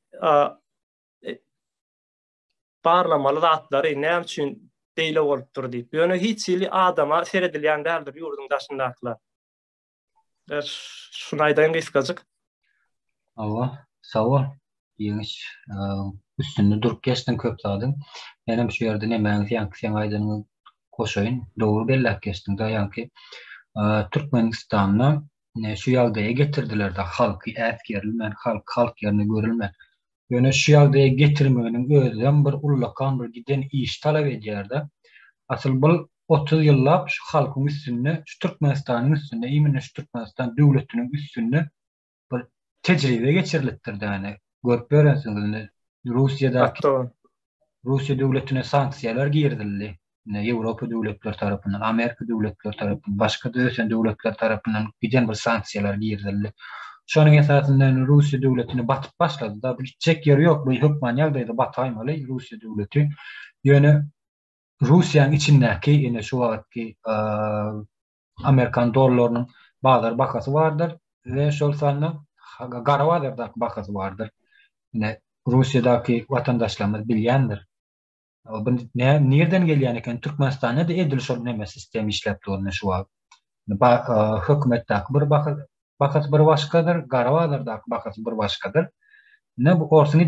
barlamaly zatlary näme üçin beýle bolupdyr diýip. Ýöne hiç hili adama seredilýän däldir ýurduň daşyndakylar. Şuny aýdaýyn gysgajyk. Hawa, sag bol. Ýeňiş, üstünde durup geçdiň köp zadyň. Menem şu ýerde nemäňi ýaňky seň aýdanyňy goşaýyn. Dogry belläp geçdiň-de ýaňky Türkmenistanda şu ýagdaýa getirdiler-de halky äsgerilmän, halk halk ýerine görülmän. Ýöne şu ýagdaýa getirmeginiň özem bir ullakan bir giden iş talap edýär-de. Asyl bul 30 ýyllap şu halkyň üstünde, şu Türkmenistanyň üstünde, imенно şu Türkmenistan döwletiniň üstünde bir tejribe geçirilipdir däne. Görüp ýörensiňiz indi Russiýadaky Russiýa döwletine sanksiýalar girizildi. Ine Ýewropa döwletleri tarapyndan, Amerika döwletleri tarapyndan, başga-da ösen döwletler tarapyndan giden bir sanksiýalar girizildi. Şonuň esasynda indi Russiýa döwletine batyp başlady-da, bu gitjek ýeri ýok, bu hökman ýagdaýda bataýmaly Russiýa döwleti. Ýöne Russiýanyň içindäki ine şu wagtky amerikan dollarynyň bazar bahasy bardyr we şol sanda gara bazardaky bahasy bardyr. Ine Russiýadaky watandaşlarymyz bilýändir. Bu ne nirden gelýän eken? Türkmenistanda da edil şol neme sistem işläp dur ine şu wagt. Hökümetdäki bir baha bahasy bir başgadyr, gara bazardaky bahasy bir başgadyr. Ine bu orsuň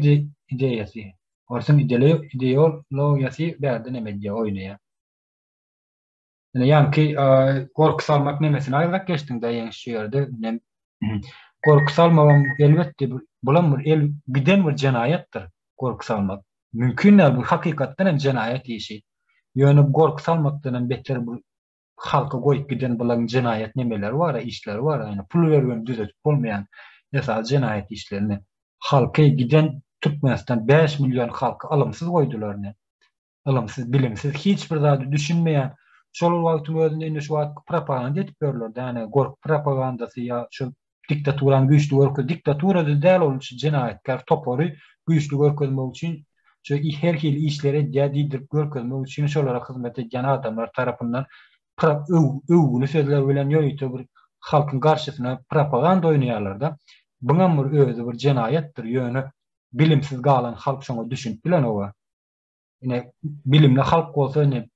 ideýasy. Orsuň ideologiýasy bärde neme edýär, oýnaýar. Ine ýaňky gorky salmak nemesini aýlap geçdiň-de ýeňiş şu ýerde. Ine gorky salmagam elbetde bulam bir el giden bir jenaýatdyr gorky salmak. Mümkin däl bu hakykatdan hem jenaýat işi. Ýöne gorky salmakdan hem beter bu halka goýup giden bularyň jenaýat nemeleri bar, işleri bar. Ýani pul berip hem düzetip bolmaýan esasy jenaýat işlerini halky giden Türkmenistan 5 million halky ylymsyz goýdular ine. Ylymsyz, bilimsiz, hiç bir zady düşünmeýän, şol wagtyň özünde indi şu wagt propaganda edip ýörler-dä, ýani gorky propagandasy ýa şu diktaturany güýçli görkez, diktatura-da däl ol şu jenaýatkär topary güýçli görkezmek üçin şu her hili işleri edýär diýdirip görkezmek üçin şolara hyzmat edýän adamlar tarapyndan öwgüli sözler bilen ýörite bir halkyň garşysyna propaganda oýnaýarlar-da. Buňam bir özi bir jenaýatdyr, ýöne bilimsiz galan halk şoňa düşünip bilenok-a. Ine bilimli halk bolsa ine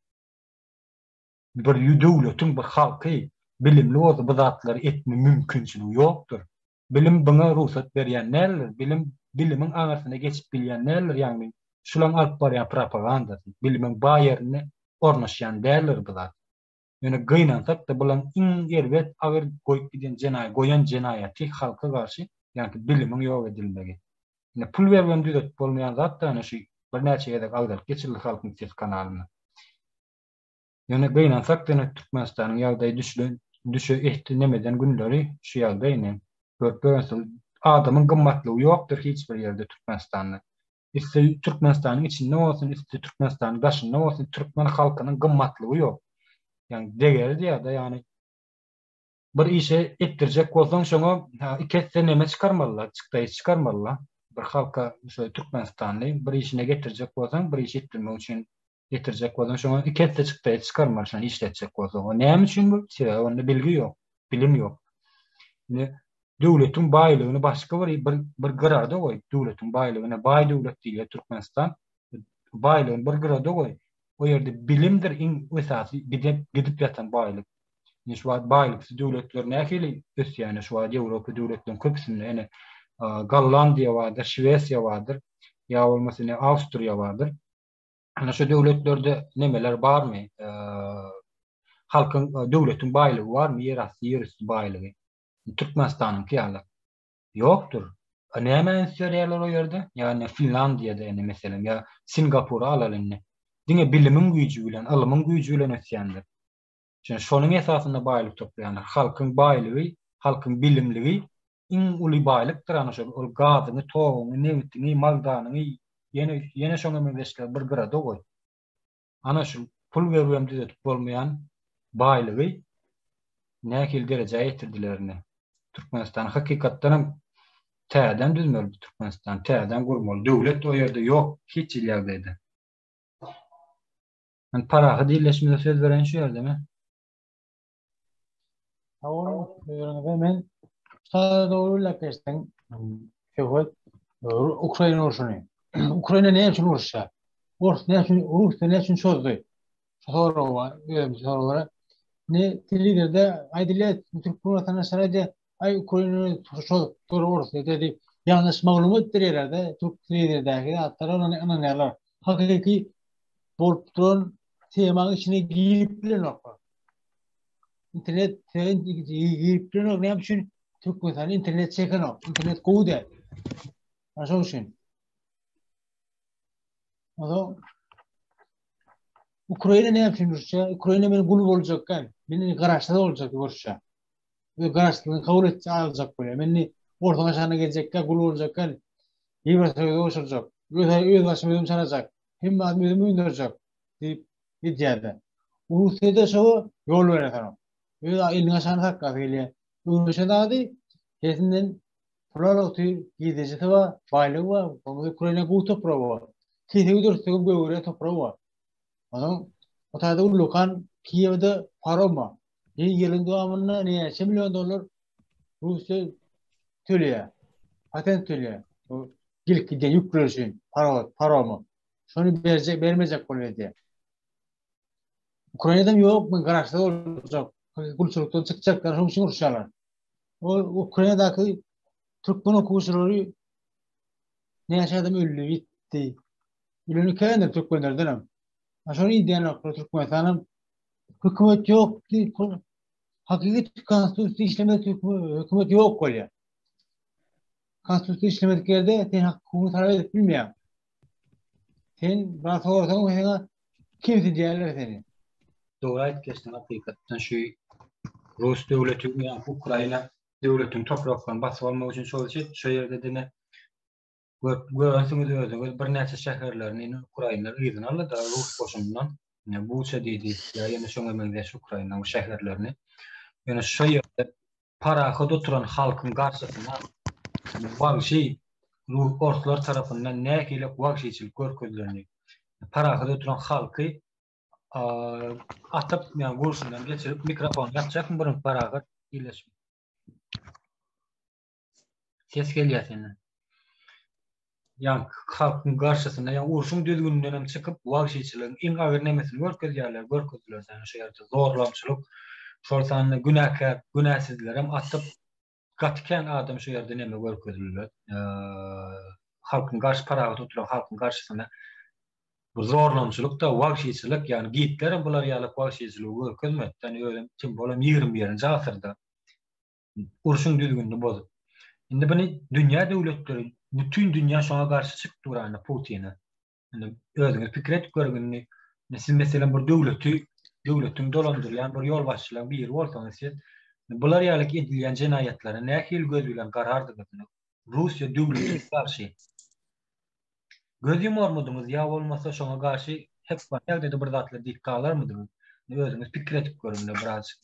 bir döwletiň bir halky bilimli bolsa bu zatlary etme mümkinçiligi ýokdur. Bilim buňa rugsat berýän däldir. Bilim bilimiň aňyrsyna geçip bilýän däldir, ýagny şulaň alyp barýan propagandasy bilimiň ba ýerinde ornaşýan däldir bu zat. Ýöne gynansak-da bulaň iň erbet agyr goýup giden jenaý goýan jenaýaty halka garşy ýagny bilimiň ýok edilmegi. Ine pul beribem düzetip bolmaýan zat-da ine şu birnäçe gezek agzalyp geçildi Halkyň Sesi kanalynda. Ýöne gynansak-da ine Türkmenistanyň ýagdaýy düşülen. Düşe etdi nemeden günleri şu ýagdaý ine. Görüp ýörensiň, adamyň gymmatlygy ýokdur hiç bir ýerde Türkmenistanda. Isle Türkmenistanyň içinde bolsun, isle Türkmenistanyň daşynda bolsun, türkmen halkynyň gymmatlygy ýok. Ýagny degeri diýýär-de, ýagny bir işe etdirjek bolsaň şoňa iki esse neme çykarmalylar, çykdaýy çykarmalylar. Bir halka şu Türkmenistanly bir işine getirjek bolsaň, bir iş etdirmek üçin getirjek bolsaň şoňa iki esse çykdaýy çykarmaly şony işletjek bolsaň. O näme üçin bu? Sebäbi onda bilgi ýok, bilim ýok. Indi döwletiň baýlygyny başga bir bir, bir gyrada goý, döwletiň baýlygyna baý döwlet diýilýär Türkmenistan. Baýlygyny bir gyrada goý. O ýerde bilimdir iň esasy gidip gidip ýatan baýlyk. Indi şu wagt baýlyksyz döwletler nähili ösýär? Şu wagt Ýewropa döwletleriniň köpüsinde ene Gollandiýa bardyr, Şwesiýa bardyr, ýa bolmasa ine Awstriýa bardyr. Ana şu döwletlerde nemeler barmy? Halkyň, döwletiň baýlygy barmy? Ýer asty, ýer üsti baýlygy. Türkmenistanyňky ýaly. Ýokdur. A nämä üns berýärler o ýerde? Ýa Finlandiýada indi meselem, ýa Singapury alaly indi. Diňe bilimiň güýji bilen, ylmyň güýji bilen ösýändir. Şonuň şonuň esasynda baýlyk toplaýanlar. Halkyň baýlygy, halkyň bilimligi iň uly baýlykdyr ana şol. Ol gazyňy, toguňy, nebitiňi, magdanyňy, ýene ýene şoňa meňzeşleri bir gyrada goý. Ana şu pul beribem düzedip bolmaýan baýlygy nähili derejä ýetirdiler indi. Türkmenistan hakykatdan hem täzeden düzmeli bu Türkmenistan, täzeden gurmaly. Döwlet o ýerde ýok hiç hili ýagdaýda. Men parahat illeşmede söz bereýin şu ýerde men. Sag boluň, sözleriňize men sada dogry belläp geçdiň. Söhbet Ukraina urşuny. Ukraina näme üçin uruşýar? Ors näme üçin Russiýa näme üçin çozdy? Şu sorag bar, özüm sorag Ne telewizorda aýdylýar, türkmen watandaşlary aýdýar, aý Ukraina çozup dur Orsýete diýip, ýalňyş maglumat berýärler-de, türk telewizordäki zatlara ynanýarlar. Hakyky bolup duran temaň içine girip bilenoklar. Internet girip bilenok. Näme üçin? Türkmenistanda internet çekenok. Internet gowy däl. Şonuň üçin. Onsoň Ukraina näme üçin uruşýar? Ukraina meni gul boljak däl. Men garaşsyz boljak uruşýar. Öz garaşsyzlygyny kabul etjek aljak bolýar. Men indi ortaň aşagyna geljekkä gul boljak däl. Ýewrosoýuza goşuljak. Öz öz başymy özüm çalajak. Hemme zadymy özüm öndürjek diýip edýär-de. Russiýada şoňa ýol beresenok. Öz eliniň aşagyna saklasy gelýär. Öwrenişen zady hesinden pul alyp otyr, girdejisi bar, baýlygy bar, bolmasa Ukraina gowy topragy bar. Kesegi dürtsegem gögerýän topragy bar. Onuň o taýda ullakan Kiýewde parom bar. Bir ýylyň dowamynda näçe million dollar Russiýa töleýär. Patent töleýär. Bu gelip gidýän ýükler üçin parowod, paroma. Şony berjek, bermejek bolup edýär. Ukrainada ýok, men garaşsyz boljak. Gulçulykdan çykjaklar, şonuň üçin uruşýarlar. O Ukrainadaky türkmen okuwçylary näçe adam öldi, ýitdi. Öleni kändir türkmenlerden hem. Şony edýänoklar Türkmenistan hem hökümet ýok diýip, hakyky konstitusiýa işlemedik hökümet ýok bolýar. Konstitusiýa işlemedik ýerde sen hak hukugyňy talap edip bilmeýäň. Sen bir sorasaň saňa kimsin diýerler seni. Dogry aýdyp geçdiň hakykatdan şu Rus döwleti ýa Ukraina döwletiniň topraklaryny basyp almak üçin şol şo ýerde diňe Görüp görensiňiz özüňiz birnäçe şäherlerini indi ukrainler yzyna aldy-da rus goşunyndan. Ine Buça diýdi ýa ýene şoňa meňzeş Ukrainanyň şäherlerini. Ýöne şo ýerde parahat oturan halkyň garşysyna wagşy orslar tarapyndan nähili wagşyçylyk görkezilenini, parahat oturan halky atyp, ýa gurşundan geçirip mikrofony ýapjakmy birinji parahat illeşme. Ses gelýär senden. Ýa halkyň garşysyna, ýa urşuň düzgüninden hem çykyp, wagşyçylygyň iň agyr nemesini görkezýärler, görkezdiler seni şu ýerde zorlamçylyk, şol sanda günäkär, günäsizlerem atyp, gaty kän adam şu ýerde neme görkezildi. Halkyň garşy parahat oturan halkyň garşysyna bu zorlamçylyk-da, wagşyçylyk, ýagny Gitlerem bular ýaly wagşyçylygy görkezmedi, ýani özem tim bolam 21-nji asyrda. Urşuň düzgünini bozup. Indi buny dünýä döwletleri, bütin dünýä şoňa garşy çykyp dur indi Putine. Indi özüňiz pikir edip görüň indi. Siz meselem bir döwleti. döwletiň dolandyrýan bir ýolbaşçylaryň biri bolsaňyz siz bular ýaly edilýän jenaýatlara nähili göz bilen garardyňyz? Russiýa döwletine garşy göz ýumarmydyňyz ýa bolmasa şoňa garşy hökman ýagdaýda bir zatlar diýip galarmydyňyz? Özüňiz pikir edip görüň-de birazjyk.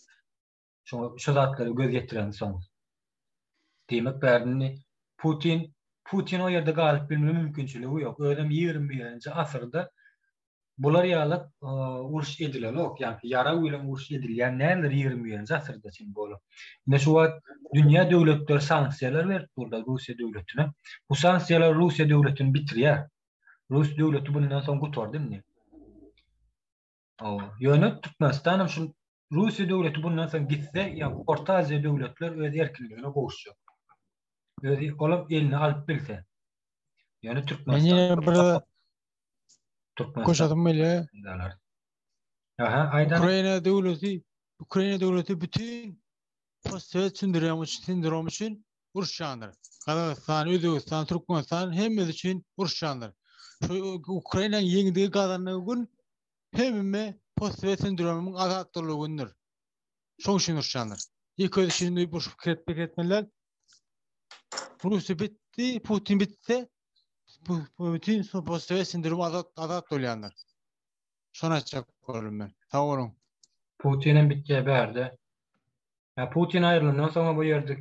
Şoňa şu zatlara göz ýetirensoňyz. Diýmek bärde indi Putin Putin o ýerde galyp bilme mümkinçiligi ýok. Özem 21-nji asyrda bular ýaly uruş edilenok. Ýagny ýarag bilen uruş edilýän däldir 21-nji asyrda çyn bolup. Indi şu wagt dünýä döwletleri sanksiýalar berip durlar Russiýa döwletine. Bu sanksiýalar Russiýa döwletini bitirýär. Rus döwleti bundan soň gutardy indi. Ýöne Türkmenistan hem şu Russiýa döwleti bundan soň gitse, ýa Orta Aziýa döwletler öz erkinligine gowuşjak. Özi olam eline alyp bilse. Ýöne Türkmenistan Men bir Türkmenistan Goşasym gelýär. Aha, aýdan. Ukraina döwleti, Ukraina döwleti bütün postsowet sindromy sindromy üçin uruşýandyr. Gazagystan, Özbegistan, Türkmenistan hemmesi üçin uruşýandyr. Şu Ukrainanyň ýeňdigi gazandygy gün hemme postsowet sindromynyň azat boldugy gündür. Şoň üçin uruşýandyr. Ýeke özi üçin diýip urşup pikir etmek etmeliler. Russiýa bitdi, Putin bitse bu, bu bütün postsowet sindromy azat azat bolýandyr. Şony aýtjak boldum men. Sag boluň. Putin hem bitýär bärde. Ýa Putin aýrylandan soňam bu ýerde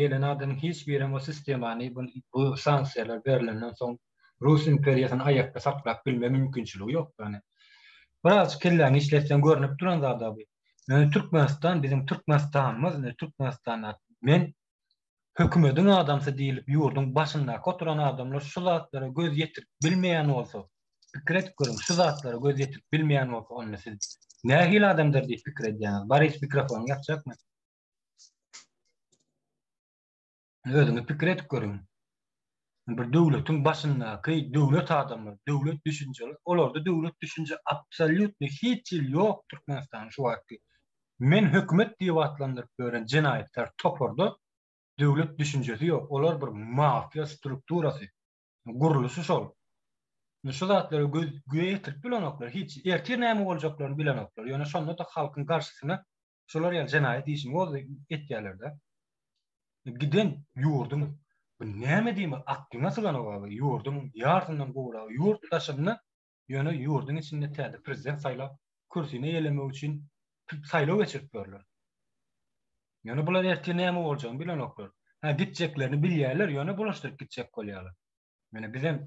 gelen adamyň hiç birem o sistemany bu bu sanksiýalar berlenden soň Rus imperiýasyny aýakda saklap bilme mümkinçiligi ýok ýani. Birazjyk kelläňi işletseň görnüp duran zada bu. Ýöne Türkmenistan biziň Türkmenistanymyz indi Türkmenistanda men hökümediň adamsy diýlip ýurduň başyndaky oturan adamlar şu zatlara göz ýetirip bilmeýän bolsa, pikir edip görüň, şu zatlara göz ýetirip bilmeýän bolsa, onda siz nähili adamlar diýip pikir edýäňiz? Boris mikrofonyňy ýapjakmy? Özüňiz pikir edip görüň. Bir döwletiň başyndaky döwlet adamlar, döwlet düşünjeli, olarda döwlet düşünje absolýutny hiç hili ýok Türkmenistanyň şu wagtky Men hökümet diýip atlandyryp ýören jenaýatkär toparda döwlet düşünjesi ýok. Olar bir mafiýa strukturasy. Gurluşy şol. Şu zatlara göz ýetirip bilenoklar. Hiç ertir näme boljaklaryny bilenoklar. Ýöne şonda-da halkyň garşysyna şolar ýaly jenaýat işini gozdy etýärler-de. Giden ýurduň bu näme diýmek aklyňa syganok abi. Ýurduň ýarsyndan gowragy ýurt daşynda Ýöne ýurduň içinde täze prezident saýlap, kürsini eýelemek üçin saýlaw geçirip ýörler. Ýöne bular ertir näme boljagyny bilenoklar. Hä, gitjeklerini bilýärler, ýöne bulaşdyryp gitjek bolýarlar. Ýöne bizem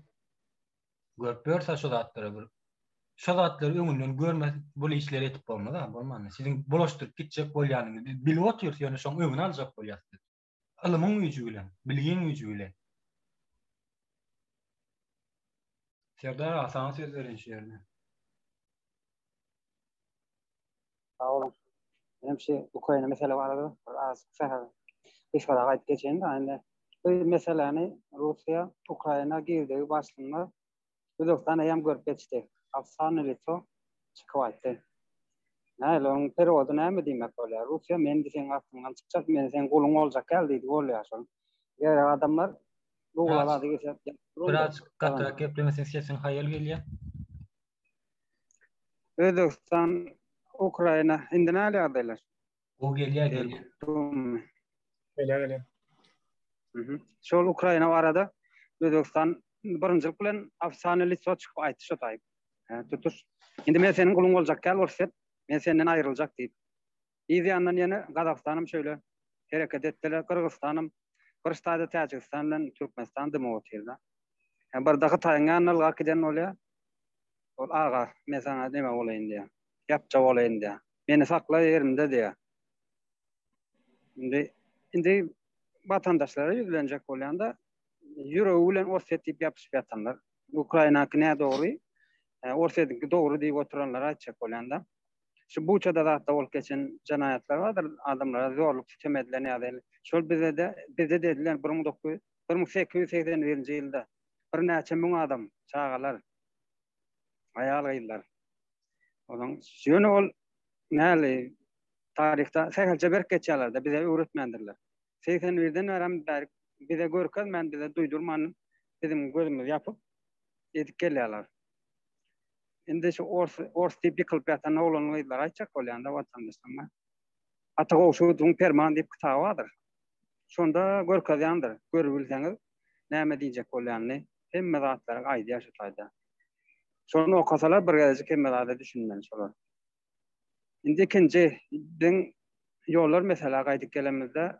görüp ýörse şu zatlary bir şu zatlary öňünden görmez bu işleri edip bolmaz ha, bolmanda. Siziň bulaşdyryp gitjek bolýanyňyzy biz bilip otyrys, ýöne şoň öňüni aljak bolýarys biz. Ylymyň güýji bilen, bilgiň güýji bilen. Serdar aga saňa söz bereýin şu ýerde. Sag boluň. Menem şu Ukraina mesele barada bir az sähel gysgarak aýdyp geçeýin-de, indi bu meseläni Russiýa Ukraina girdigi başlynda Özbegistan eýýäm görüp geçdi. Ofisialnyý liso çykyp aýtdy. Nähili onuň perewody näme diýmek bolýar? Russiýa men indi seň astyňdan çykjak, men seň guluň boljak ýaly diýdi bolýar şol. Gerek adamlar Google-a zady geçirip Biraz gatyrak geplemeseň sesiň haýal gelýär. Özbegistan Ukraina indi nähili ýagdaýlar? Gowy gelýär gelýär. Gelýär gelýär. Şol Ukraina barada Özbegistan birinjilik bilen ofisialnyý liso çykyp aýtdy şo taýyp. Tutuş. Indi men seniň guluň boljak däl Orsýet. Men senden aýryljak diýip. Yz ýandan ýene Gazagystanam şeýle hereket etdiler. Gyrgyzstanam bir ştaýda Täjigistan bilen Türkmenistan dymyp otyrda. Birde Hytaýyň ýanyna ylgap giden bolýar. Ol aga, men saňa neme bolaýyn diýýär. Ýapja bolaýyn diýýär. Meni sakla ýerimde diýýär. Indi indi watandaşlara ýüzlenjek bolýanda ýüregi bilen Orsýet diýip ýapyşyp ýatanlar. Ukrainaky nädogry, e, Orsýetiňki dogry diýip oturanlara aýtjak bolýanda. Şu Buçada zatda bolup geçen jenaýatlar bardyr, adamlara zorluk sütem edilen ýa-da şol bize-de bizde-de edilen 1900 1881-nji ýylda birnäçe müň adam, çagalar, aýal-gyzlar. Onuň ýöne ol näli taryhda sähelçe berk geçýärler-de, bize öwretmändirler. 81-den bärem bärik bize görkezmän, bize duýdurman biziň gözümizi ýapyp edip gelýärler. Indi şu ors ors diýip ýykylyp ýatan oglan gyzlara aýtjak bolýan-da watandaşlaryma. Ata Gowşudyň Perman diýip kitaby bardyr. Şonda görkezýändir, görüp bilseňiz näme diýjek bolýanyny hemme zatlary aýdýar şu taýda. Şony okasalar bir gezejik hemme zada düşünmeli şolar. Indi ikinji biziň ýollar meselä gaýdyp gelenimizde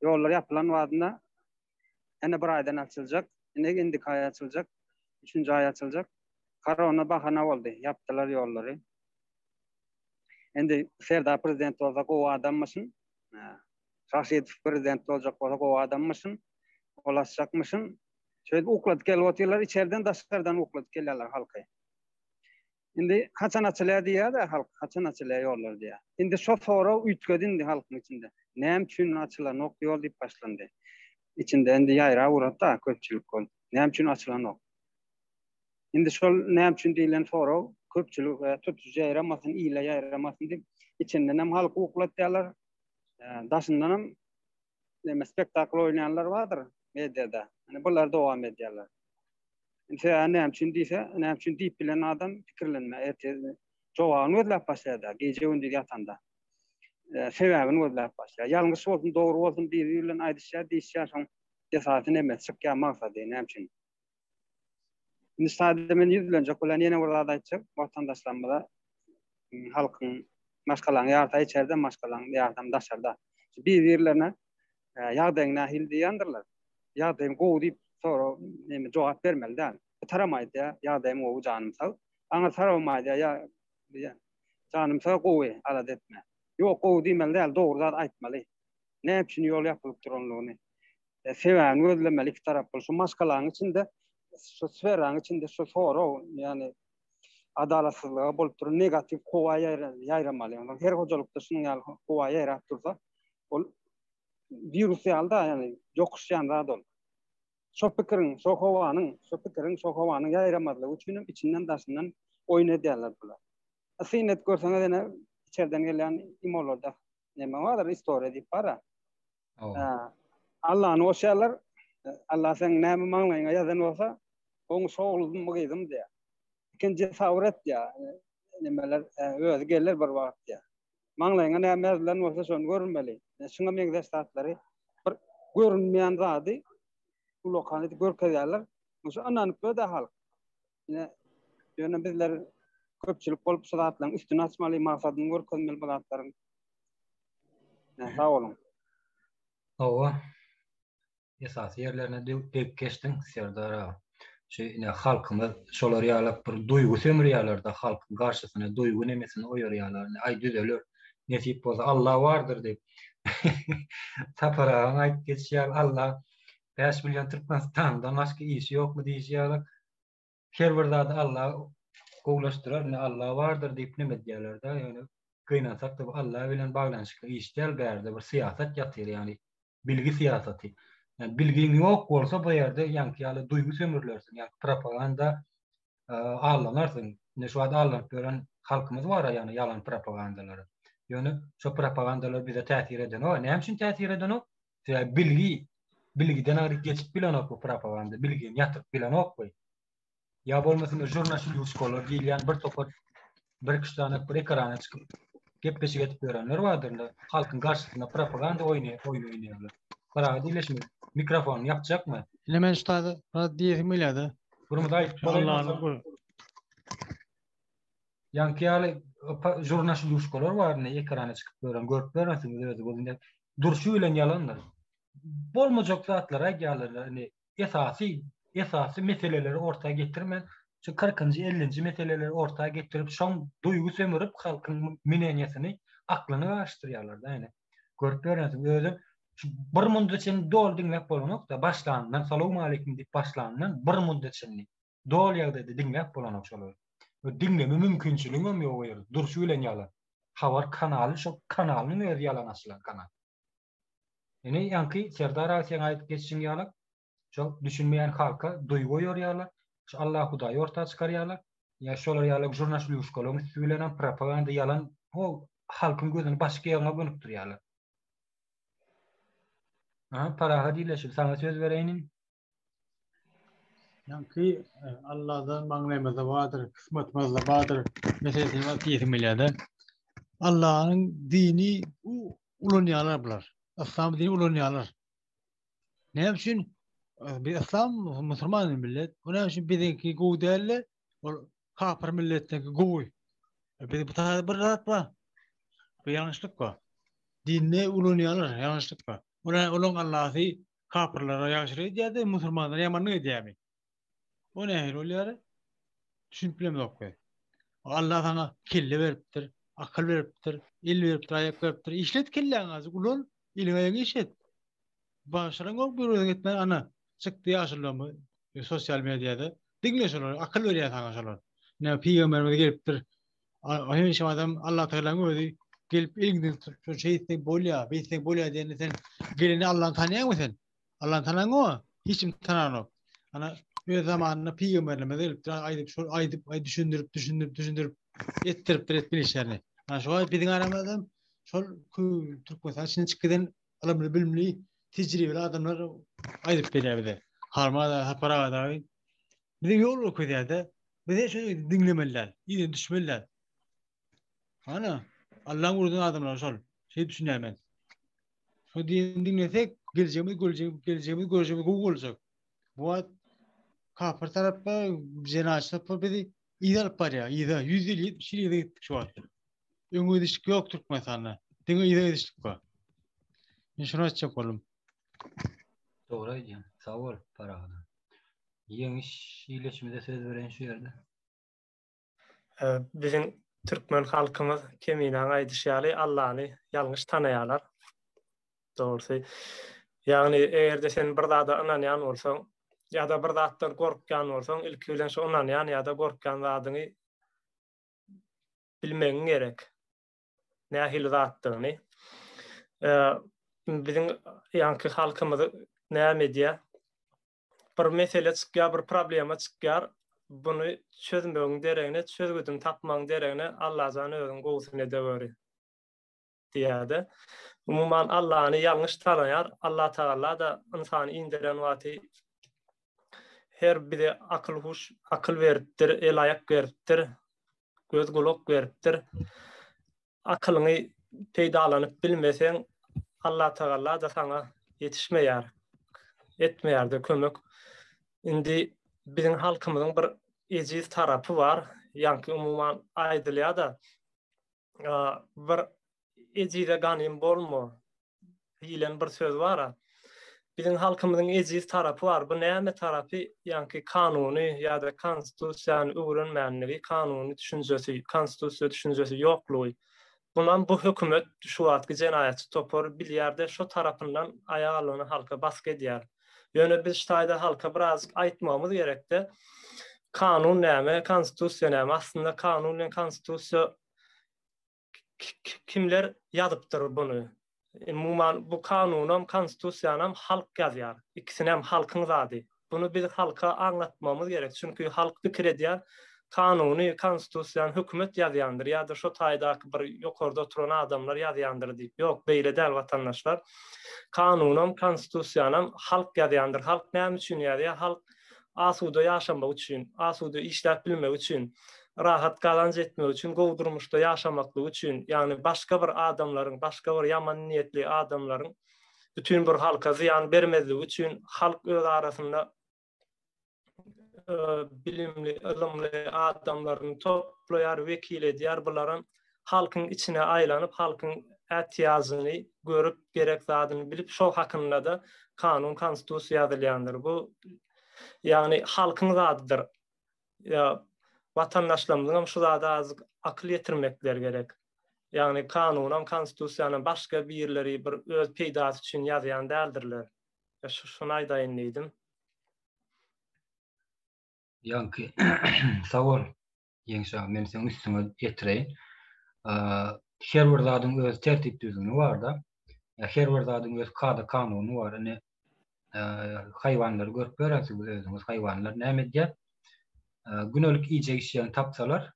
ýollar ýapylan wagtynda ene bir aýdan açyljak, ine indiki aý açyljak, üçünji aý açyljak. Korona bahana boldy, ýapdylar ýollary. Indi Serdar prezident bolsa gowy adammyşyn. Raşidow prezident boljak bolsa gowy adammyşyn. Ol açjakmyşyn. Şeýdip ukladyp gelip otyrlar, içeriden daşardan ukladyp gelýärler halky. Indi haçan açylýar diýýär-de halk, haçan açylýar ýollar diýýär. Indi şo sorag üýtgedi indi halkyň içinde. Näme üçin açylanok ýol diýip başlandy. Içinde indi ýaýrap ugrady-da köpçülik ol. Näme üçin açylanok? Indi şol näme üçin diýlen sorag köpçülige tutuş ýaýramasyn, ile ýaýramasyn diýip, içinden hem halky uklatýarlar, daşyndan hem näme spektakl oýnaýanlar bardyr mediada. Ýani bular dowam edýärler. Sebäbi näme üçin diýse, näme üçin diýip bilen adam pikirlenme ertir jogabyny gözläp başlaýar-da, gije-gündiz ýatanda. Sebäbini gözläp başlaýar. Ýalňyş bolsun, dogry bolsun biri bilen aýdyşýar, diýişýär, soň esasy nemesi çykýar, maksady näme üçin. Indi şaýda men ýüzlenjek bolýan ýene bir zat aýtjak, watandaşlarymyza halkyň maşgalaň ýarta içerde, maşgalaň ýartam daşarda. Bir-birlerine ýagdaýyň nähili diýýändirler. Ýagdaýym gowy diýip sora, näme jogap bermeli däl. Bu taram aýdýar, ýagdaýym gowy, janym sag. Aňa tarabam aýdýar, ýa janym sag, gowy, alada etme. Ýok, gowy diýmeli däl, dogry zat aýtmaly. Näme üçin ýol ýapylyp duranlygyny. Sebäbini gözlemeli iki taraply. Şu maşgalaň içinde, şu sferaň içinde şu sorag, ýagny adalatsyzlyga bolup duran negatiw howa ýaýramaly. Ýagny her hojalykda şunuň ýaly howa ýaýrap dursa, ol wirus ýaly-da, ýagny ýokuşýan zat ol. Şo pikiriň, şo howanyň, şo pikiriň, şo howanyň ýaýramazlygy üçin hem içinden daşyndan oýun edýärler bular. Syn edip görseňiz ene içerden gelýän imolarda näme bardyr, istoriýa diýip bar-a. Allany goşýarlar. Alla seň näme maňlaýyňa ýazan bolsa, oň şu oglum, bu gyzym diýýär. Ikinji sabyr et diýýär. Nimeler özi geler bir wagt diýýär. Maňlaýyňa näme ýazylan bolsa şony görmeli. Şuňa meňzeş zatlary bir görünmeýän zady ulakan edip görkezýärler. Şu ynanyp öde halk. Ine, ýöne bizler köpçülik bolup şu zatlaryň üstüni açmaly, maksadyny görkezmeli bu zatlaryň. Sag boluň. Hawa. Esasy ýerlerine degip geçdiň, Serdar aga. Şu ine halkymyz şolar ýaly bir duýgy sömürýärler-de halkyň garşysyna duýgy nemesini oýarýarlar. Ine, aý düzeler. Nesip bolsa Alla bardyr diýip. Sapar agaň aýdyp geçişi ýaly Alla 5 million Türkmenistandan başga işi ýokmy diýişi ýaly her bir zady Alla gowulaşdyrar, ine Alla bardyr diýip neme edýärler-de, ýöne gynansak-da bu Alla bilen baglanyşykly iş däl, bärde bir syýasat ýatyr, ýagny bilgi syýasaty. Ýagny bilgiň ýok bolsa bu ýerde ýaňky ýaly duýgy sömürlersiň, ýagny propaganda aldanarsyň. Ine şu wagt aldanyp ýören halkymyz bar, ýagny ýalan propagandalara. Ýöne şo propagandalar bize täsir edenok. Näme üçin täsir edenok? Sebäbi bilgi, bilgiden aňry geçip bilenok bu propaganda, bilgini ýatyryp bilenok bu. Ýa bolmasa žurnaşlýuşkalar diýilýän bir topar bir iki sany bir ekrana çykyp gepleşik edip ýörenler bardyr. Halkyň garşysynda propaganda oýny oýun oýnaýarlar. Parahat illeşme mikrofonyny ýapjakmy? Ine men şu taýda biraz diýesim gelýär-de. Gurumyz aýdyp bolaýmasa. Ýaňky ýaly žurnaşlýuşkalar bar indi ekrana çykyp ýören görüp ýörensiňiz özi bu indi durşy bilen ýalandyr. Bolmajak zatlary aýdýarlar indi esasy esasy meseleleri orta getirmän şu kyrkynjy ellinji meseleleri orta getirip şoň duýgy sömürip halkyň mineniýesini aklyny garyşdyrýarlar da indi görüp ýörensiň özem şu bir munda çenli doly diňläp bolanok-da başlanyndan salowmaleýkim diýip başlanyndan bir munda çenli Doly ýagdaýda diňläp bolanok şolary. We diňleme mümkinçiligiňem ýok o ýerde. Durşy bilen ýalan. Habar kanaly şo kanalynyň özi ýalan açylan kanal. Ine ýaňky Serdar aga seň aýdyp geçişiň ýaly şo düşünmeýän halka duýgy oýarýarlar. Şu Allah Hudaýy orta çykarýarlar. Ýa şolar ýaly žurnaşlýuşkalaryň üsti bilenem propaganda ýalan ho halkyň gözüni başga ýaňa gönükdirýärler. Aha Parahat illeşip saňa söz bereýin. Ýaňky e, Allahdan maňlaýymyzda bardyr, kysmatymyzda bardyr meselesini bar diýesim gelýär-de. Allah'yň dini ulanýarlar bular. Yslam dini ulanýarlar. Näme üçin? E, bir yslam musulman millet. Bu näme üçin biziňki gowy däl-de, ol kapyr milletdäki gowy. E, biz bu taýda bir zat bar. Bu ýalňyşlyk bar. Dinni ulanýarlar, ýalňyşlyk bar. Olar olaň Allah'y kapyrlara ýagşylyk edýär-de, musulmanlara ýamanlyk edýärmi? O nähili bolýar? Düşünip bilemzok biz. Allah saňa kelle beripdir, akyl beripdir, el beripdir, aýak beripdir. Işlet kelläňi azajyk, ulan, eliňi aýagyňy işlet. Başaraňok bir özüň etmän ana çykdy ýaşulylarymyz e, sosial mediada. Diňle şolary, akyl berýär saňa şolar. Ne pygamberimiz gelipdir. Hemişe adam Allah Teala'nyň özi gelip eliňden tutup şol şey etseň bolýar, beýtseň bolýar diýende sen geleni Allah'y tanýaňmy sen? Allah'y tanaňok, hiç kim tananok. Ana öz zamanynda pygamberimiz gelipdir, aýdyp şol aýdyp, aý düşündirip, düşündirip, düşündirip etdiripdir etmeli işlerini. Ana şo biziň aramyzda şol Türkmenistan içinden çykyp giden ylymly, bilimli, tejribeli adamlar aýdyp berýär bize. Harman aga, Sapar aga dagy bize ýol görkezýär-de. Bize şony diňlemeli däl, yzyna düşmeli däl. Ana, Allaň urdan adamlary şol. Şeý düşünýän men. Şo diýeni diňlesek, geljegimiz, göljegimiz, geljegimiz, görjegimiz gowy boljak. Bu wagt kapyr tarapda, jenaýatçy tarapda bizi yza alyp barýar, yza. 100 ýyl, 70 ýyl yza gitdik şu wagt. Öňe gidişlik ýok Türkmenistanda. Diňe yza gidişlik bar. Men şuny aýtjak boldum. Dogry aýdýaň. Sag bol, Parahat. Ýeňiş ileçimize söz bereýin şu ýerde. Biziň türkmen halkymyz Keminäň aýdyşy ýaly Allany ýalňyş tanaýarlar. Dogrusy. Ýagny eger-de sen bir zada ynanýan bolsaň ýa-da bir zatdan gorkýan bolsaň, ilki bilen şo ynanýan ýa-da gorkýan zadyňy bilmegiň gerek. Nähili zatdygyny. Biziň ýaňky halkymyz näme edýär? Bir mesele çykýar, bir problema çykýar. Buny çözmegiň deregine, çözgüdini tapmagyň deregine Allajan özüň gowusyny edeweri diýýär-de. Umuman Allany ýalňyş tanaýar. Allatagala-da ynsany inderen wagty her bize akyl-huş, akyl beripdir, el-aýak beripdir, göz-gulak beripdir. Akylyňy peýdalanyp bilmeseň, Allatagala-da saňa ýetişmeýär, etmeýär-de kömek. Indi biziň halkymyzyň bir ejiz tarapy bar, ýaňky umuman aýdylýar-da, bir ejize ganym bolma diýlen bir söz bar-a. Biziň halkymyzyň ejiz tarapy bar. Bu näme tarapy? Ýaňky kanuny ýa-da konstitusiýany öwrenmänligi, kanuny düşünjesi, konstitusiýa düşünjesi ýoklugy. Bunam bu hökümet, şu wagtky jenaýatçy topar bilýär-de, şo tarapyndan aýak alyny halka basgy edýär. Ýöne biz şu taýda halka birazjyk aýtmagymyz gerekde, kanun näme, konstitusiýa näme? Aslynda kanun bilen konstitusiýa kimler ýazypdyr buny? Umuman bu kanunam, konstitusiýanam halk ýazýar. Ikisinem halkyň zady. Buny biz halka aňlatmagymyz gerek. Çünki halk pikir edýär, kanuny, konstitusiýany hökümet ýazýandyr ýa-da şo taýdaky bir ýokarda oturan adamlar ýazýandyr diýip. Ýok, beýle däl watandaşlar. Kanunam, konstitusiýanam halk ýazýandyr. Halk näme üçin ýazýar? Halk asuda ýaşamak üçin, asuda işläp bilmek üçin, rahat gazanç etmek üçin, gowy durmuşda ýaşamaklyk üçin, ýagny başga bir adamlaryň, başga bir ýaman niýetli adamlaryň bütin bir halka zyýan bermezligi üçin halk öz arasynda bilimli, ylymly adamlaryny toplaýar, wekil edýär. Bularam halkyň içine aýlanyp, halkyň ätiýajyny görüp, gerek zadyny bilip, şol hakynda-da kanun, konstitusiýa ýazylýandyr. Bu, ýagny halkyň zadydyr. Ýa watandaşlarymyzyňam şu zada azajyk akyl ýetirmekleri gerek. Ýagny kanunam, konstitusiýanam başga birleri bir öz peýdasy üçin ýazýan däldirler. Şuny aýdaýyn diýdim. Ýaňky sag bol. Ýeňiş aga, men seň üstüňe ýetireýin. Her bir zadyň öz tertip-düzgüni bar-da. Her bir zadyň öz kada-kanuny bar. Ine, haýwanlary görüp ýörensiňiz özüňiz. Haýwanlar näme edýär? Günelik iýjek-içjegini tapsalar,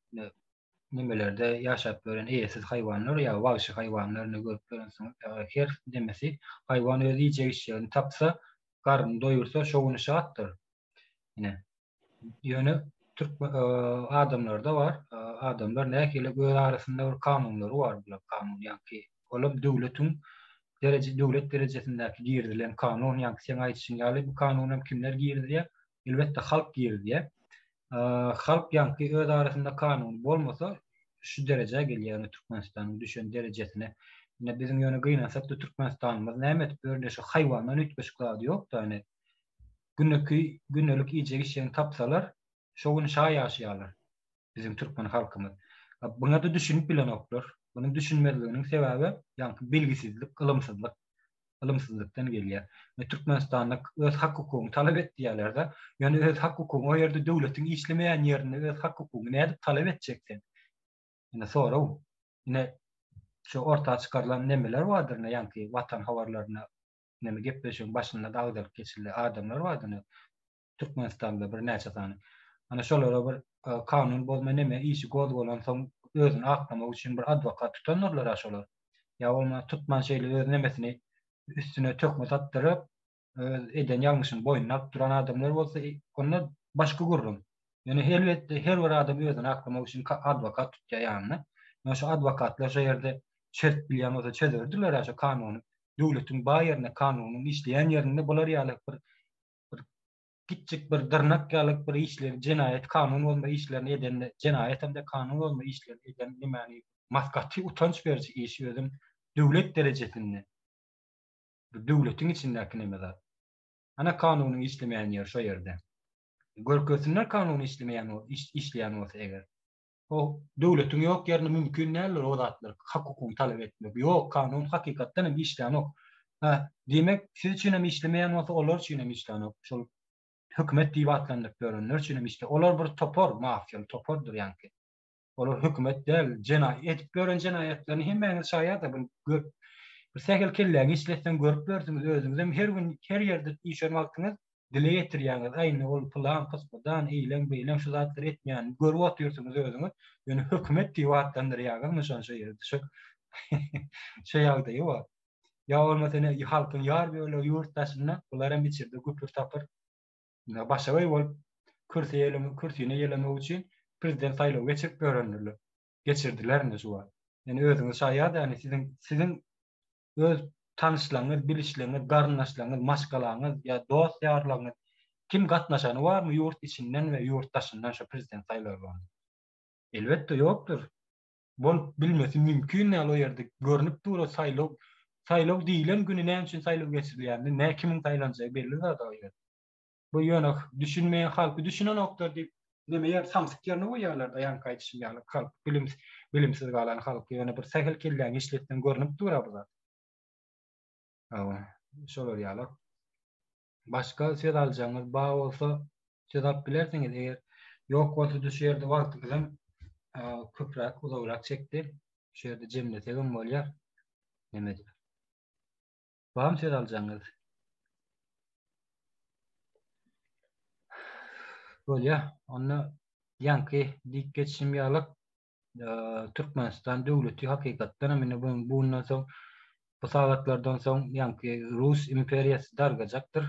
nemelerde ýaşap ýören eýesiz haýwanlar ýa wagşy haýwanlar ine görüp ýörensiňiz. Her nemesi haýwan öz iýjek-içjegini tapsa, garnyny doýursa, şo güni şatdyr. Ine. Ýöne türk adamlarda bar. Adamlar nähili öz arasynda bir kanunlary bar bular kanun ýaňky. Olam döwletiň dereje döwlet derejesindäki girizilen kanun ýaňky seň aýdyşyň ýaly bu kanunam kimler girizýär? Elbetde halk girizýär. Halk ýaňky öz arasynda kanuny bolmasa şu derejä gelýär ýöne Türkmenistanyň düşen derejesine. Ine biziň ýöne gynansak-da Türkmenistanymyz näme edip ýör şu haýwandan üýtgeşik zady ýok-da ine. Güneki gündelik iýjek içjegini tapsalar şo gün şa ýaşaýarlar biziň türkmen halkymyz. Buňa-da düşünip bilenoklar. Munuň düşünmezliginiň sebäbi ýaňky bilgisizlik, ylymsyzlyk. Ylymsyzlykdan gelýär. We Türkmenistanda öz hak-hukugyňy talap et diýýärler-de. Ýöne öz hak-hukugyňy o ýerde döwletiň işlemeýän ýerinde öz hak-hukugyňy nädip talap etjek sen? Ine sorag. Ine şu orta çykarylan nemeler bardyr ine ýaňky Watan habarlarynda neme gepleşigiň başynda-da agzalyp geçildi. Adamlar bardy ine Türkmenistanda birnäçe sany. Ana şolara bir kanun bozma neme işi gozgalansoň özüni aklamak üçin bir adwokat tutandyrlar-a şolar. Ýa bolmasa tutman şeýle öz nemesini üstüne töhmet atdyryp, öz eden ýalňyşyny boýnuna alyp duran adamlar bolsa onda başga gürrüň. Ýöne elbetde her bir adam özüni aklamak üçin adwokat tutýar ýanyna. Ýöne şu adwokatlar şo ýerde çözüp bilýän bolsa çözerdiler-ä şo kanuny. Döwletiň bar ýerinde, kanunyň işleýän ýerinde bular ýaly bir bir kiçjik bir dyrnak ýaly bir işleri jenaýat kanun bozma işlerini edende jenaýat hem-de kanun bozma işlerini eden nemäni gaty utanç beriji iş özem döwlet derejesinde bir döwletiň içindäki neme zat. Ana kanunyň işlemeýän ýeri şo ýerde. Görkezsinler kanuny işlemeýän işleýän bolsa eger. O döwletiň ýok ýerinde mümkin däldir o zatlar hak hukugyny talap etmek. Ýok kanun hakykatdan hem işlänok. Hä, diýmek siz üçin hem işlemeýän bolsa olar üçin hem işlänok. Şol hökümet diýip atlandyryp ýörenler üçin hem işle. Olar bir topar, mafiýaly topardyr ýaňky. Olar hökümet däl, jenaýat edip ýören jenaýatlaryny hemmäňiz şaýat-a bunu görüp bir sähel kelläňi işletseň görüp ýörsüňiz özüňizem her gün her ýerde üýşen wagtyňyz dile getirýäňiz, aý indi ol pylan pysbydan eýleň beýleň şu zatlary etmeýänini görüp otyrsyňyz özüňiz, ýöne hökümet diýip atlandyrýaňyzmy şony şo ýerde şo şo ýagdaýy bar. Ýa bolmasa ine halkyň ýar bölegi ýurt daşynda bular hem içerde güpür tapyr başagaý bolup kürsi ýelemek kürsini ýelemek üçin prezident saýlawy geçirip ýörendirler. Geçirdiler indi şu wagt. Ýöne özüňiz şaýat ýagny siziň siziň öz tanyşlaryňyz, bilişleriňiz, garyndaşlaryňyz, maşgalaňyz ýa dost-ýarlaryňyz kim gatnaşany barmy ýurt içinden we ýurt daşyndan şu prezident saýlawlaryna? Elbetde ýokdur. Bolup bilmesi mümkin däl o ýerde görnüp dur o saýlaw saýlaw diýlen güni näme üçin saýlaw geçirilýänini, nä kimiň saýlanjagy belli zat o ýerde. Bu ýöne düşünmeýän halky düşünenoklar diýip neme ýer samsyk ýerine goýýarlar-da ýaňky aýdyşym ýaly halk bilim bilimsiz galan halky ýöne bir sähel kelläňi işletseň görnüp dur-a bu zat. Hawa, şolar ýaly. Başga söz aljagyňyz bar bolsa söz alyp bilersiňiz eger ýok bolsa-da şu ýerde wagtymyzam köpräk uzagrak çekdi. Şu ýerde jemlesegem bolýar. Neme edip. Barmy söz aljagyňyz? Bolýar. Onda ýaňky diýip geçişim ýaly Türkmenistan döwleti hakykatdan hem indi bu bundan soň bu sagatlardan soň ýaňky Rus imperiýasy dargajakdyr.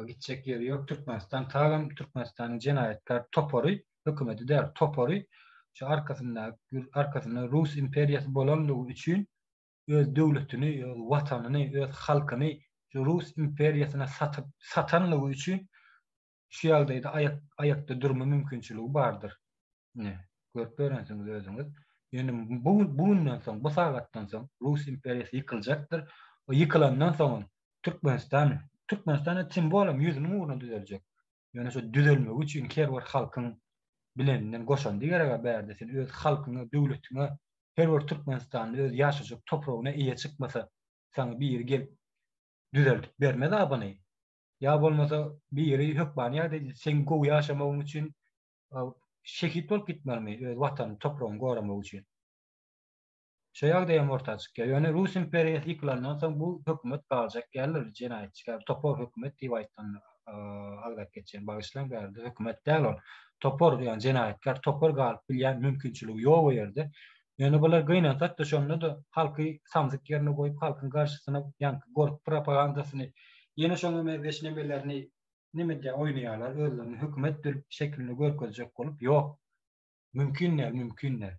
Gitjek ýeri ýok. Türkmenistan tagam Türkmenistanyň jenaýatkär topary, hökümeti däl, topary şu arkasynda arkasynda Rus imperiýasy bolanlygy üçin öz döwletini, öz watanyny, öz halkyny şu Rus imperiýasyna satyp, satanlygy üçin şu ýagdaýda aýak aýakda durma mümkinçiligi bardyr. Ine, görüp ýörensiňiz özüňiz. Ýöne bu bu günden soň, bu sagatdan soň Rus imperiýasy ýykyljakdyr. O ýykylandan soňam Türkmenistan, Türkmenistan tim bolam ýüzüniň ugruna düzeljek. Ýöne şu düzelmegi üçin her bir halkyň bileninden goşandy gerek-ä bärde sen öz halkyňa, döwletiňe, her bir türkmenistanly öz ýaşajak topragyna eýe çykmasa, saňa biri gelip düzeldip bermez-a buny. Ýa bolmasa biri hökmany ýagdaýda seň gowy ýaşamagyň üçin şehit bolup gitmelimi öz watanyny, topragyny goramak üçin. Şo ýagdaýam orta çykýar. Ýöne Rus imperiýasy ýykylandan soň bu hökümet galjak däldir, jenaýatçy topar hökümet diýip aýtdan agzap geçýän. Bagyşlaň bärde hökümet däl ol. Topar, ýagny jenaýatkär topar galyp bilýän mümkinçiligi ýok o ýerde. Ýöne bular gynansak-da şonda-da halky samsyk ýerine goýup halkyň garşysyna ýaňky gorky propagandasyny ýene şoňa meňzeş nemelerini. neme edýär, oýnaýarlar, özlerini hökümet bir şekilinde görkezjek bolup, ýok. Mümkin däl, mümkin däl.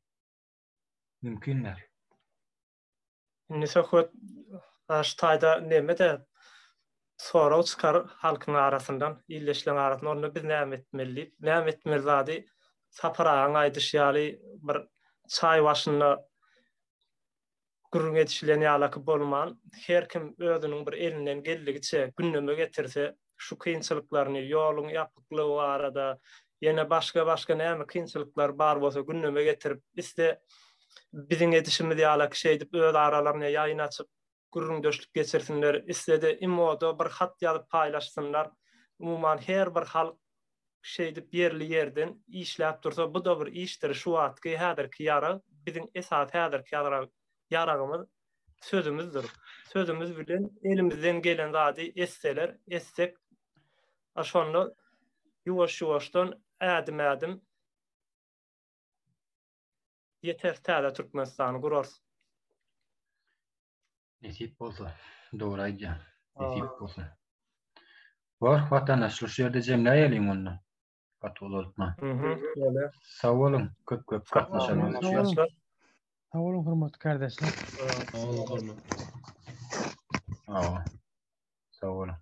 Mümkin däl. Indi söhbet şu taýda neme-de sorag çykar halkyň arasyndan, ildeşleriň arasynda, onda biz näme etmeli diýip. Näme etmeli zady Sapar agaň aýdyşy ýaly bir çaý başynda gürrüň edişilen ýalaky bolman, her kim özüniň bir elinden geldigiçe gündeme getirse, şu kynçylyklaryny, ýoluň ýapyklygy barada, ýene başga-başga näme kynçylyklar bar bolsa gündeme getirip, isle biziň edişimiz ýalaky şeýdip öz aralarynda ýaýyn açyp gürrüňdeşlik geçirsinler, isle-de imoda bir hat ýazyp paýlaşsynlar. Umuman her bir halk şeýdip ýerli-ýerden işläp dursa bu-da bir işdir. Şu wagtky häzirki ýarag biziň esasy häzirki ýaragymyz sözümizdir. Sözümiz bilen elimizden gelen zady etseler, etsek, a şonda ýuwaş-ýuwaşdan ädim-ädim ýeteris täze Türkmenistany gurarys. Nesip bolsa, dogry aýdýaň. Nesip bolsa. Bor, watandaşlar şu ýerde jemläýeliň onda. Gaty uzaltma. Mhm, Sag boluň, köp köp gatnaşanyňyz üçin. Sag boluň hormatly kardeşler. Sag boluň hormatly. Sag boluň.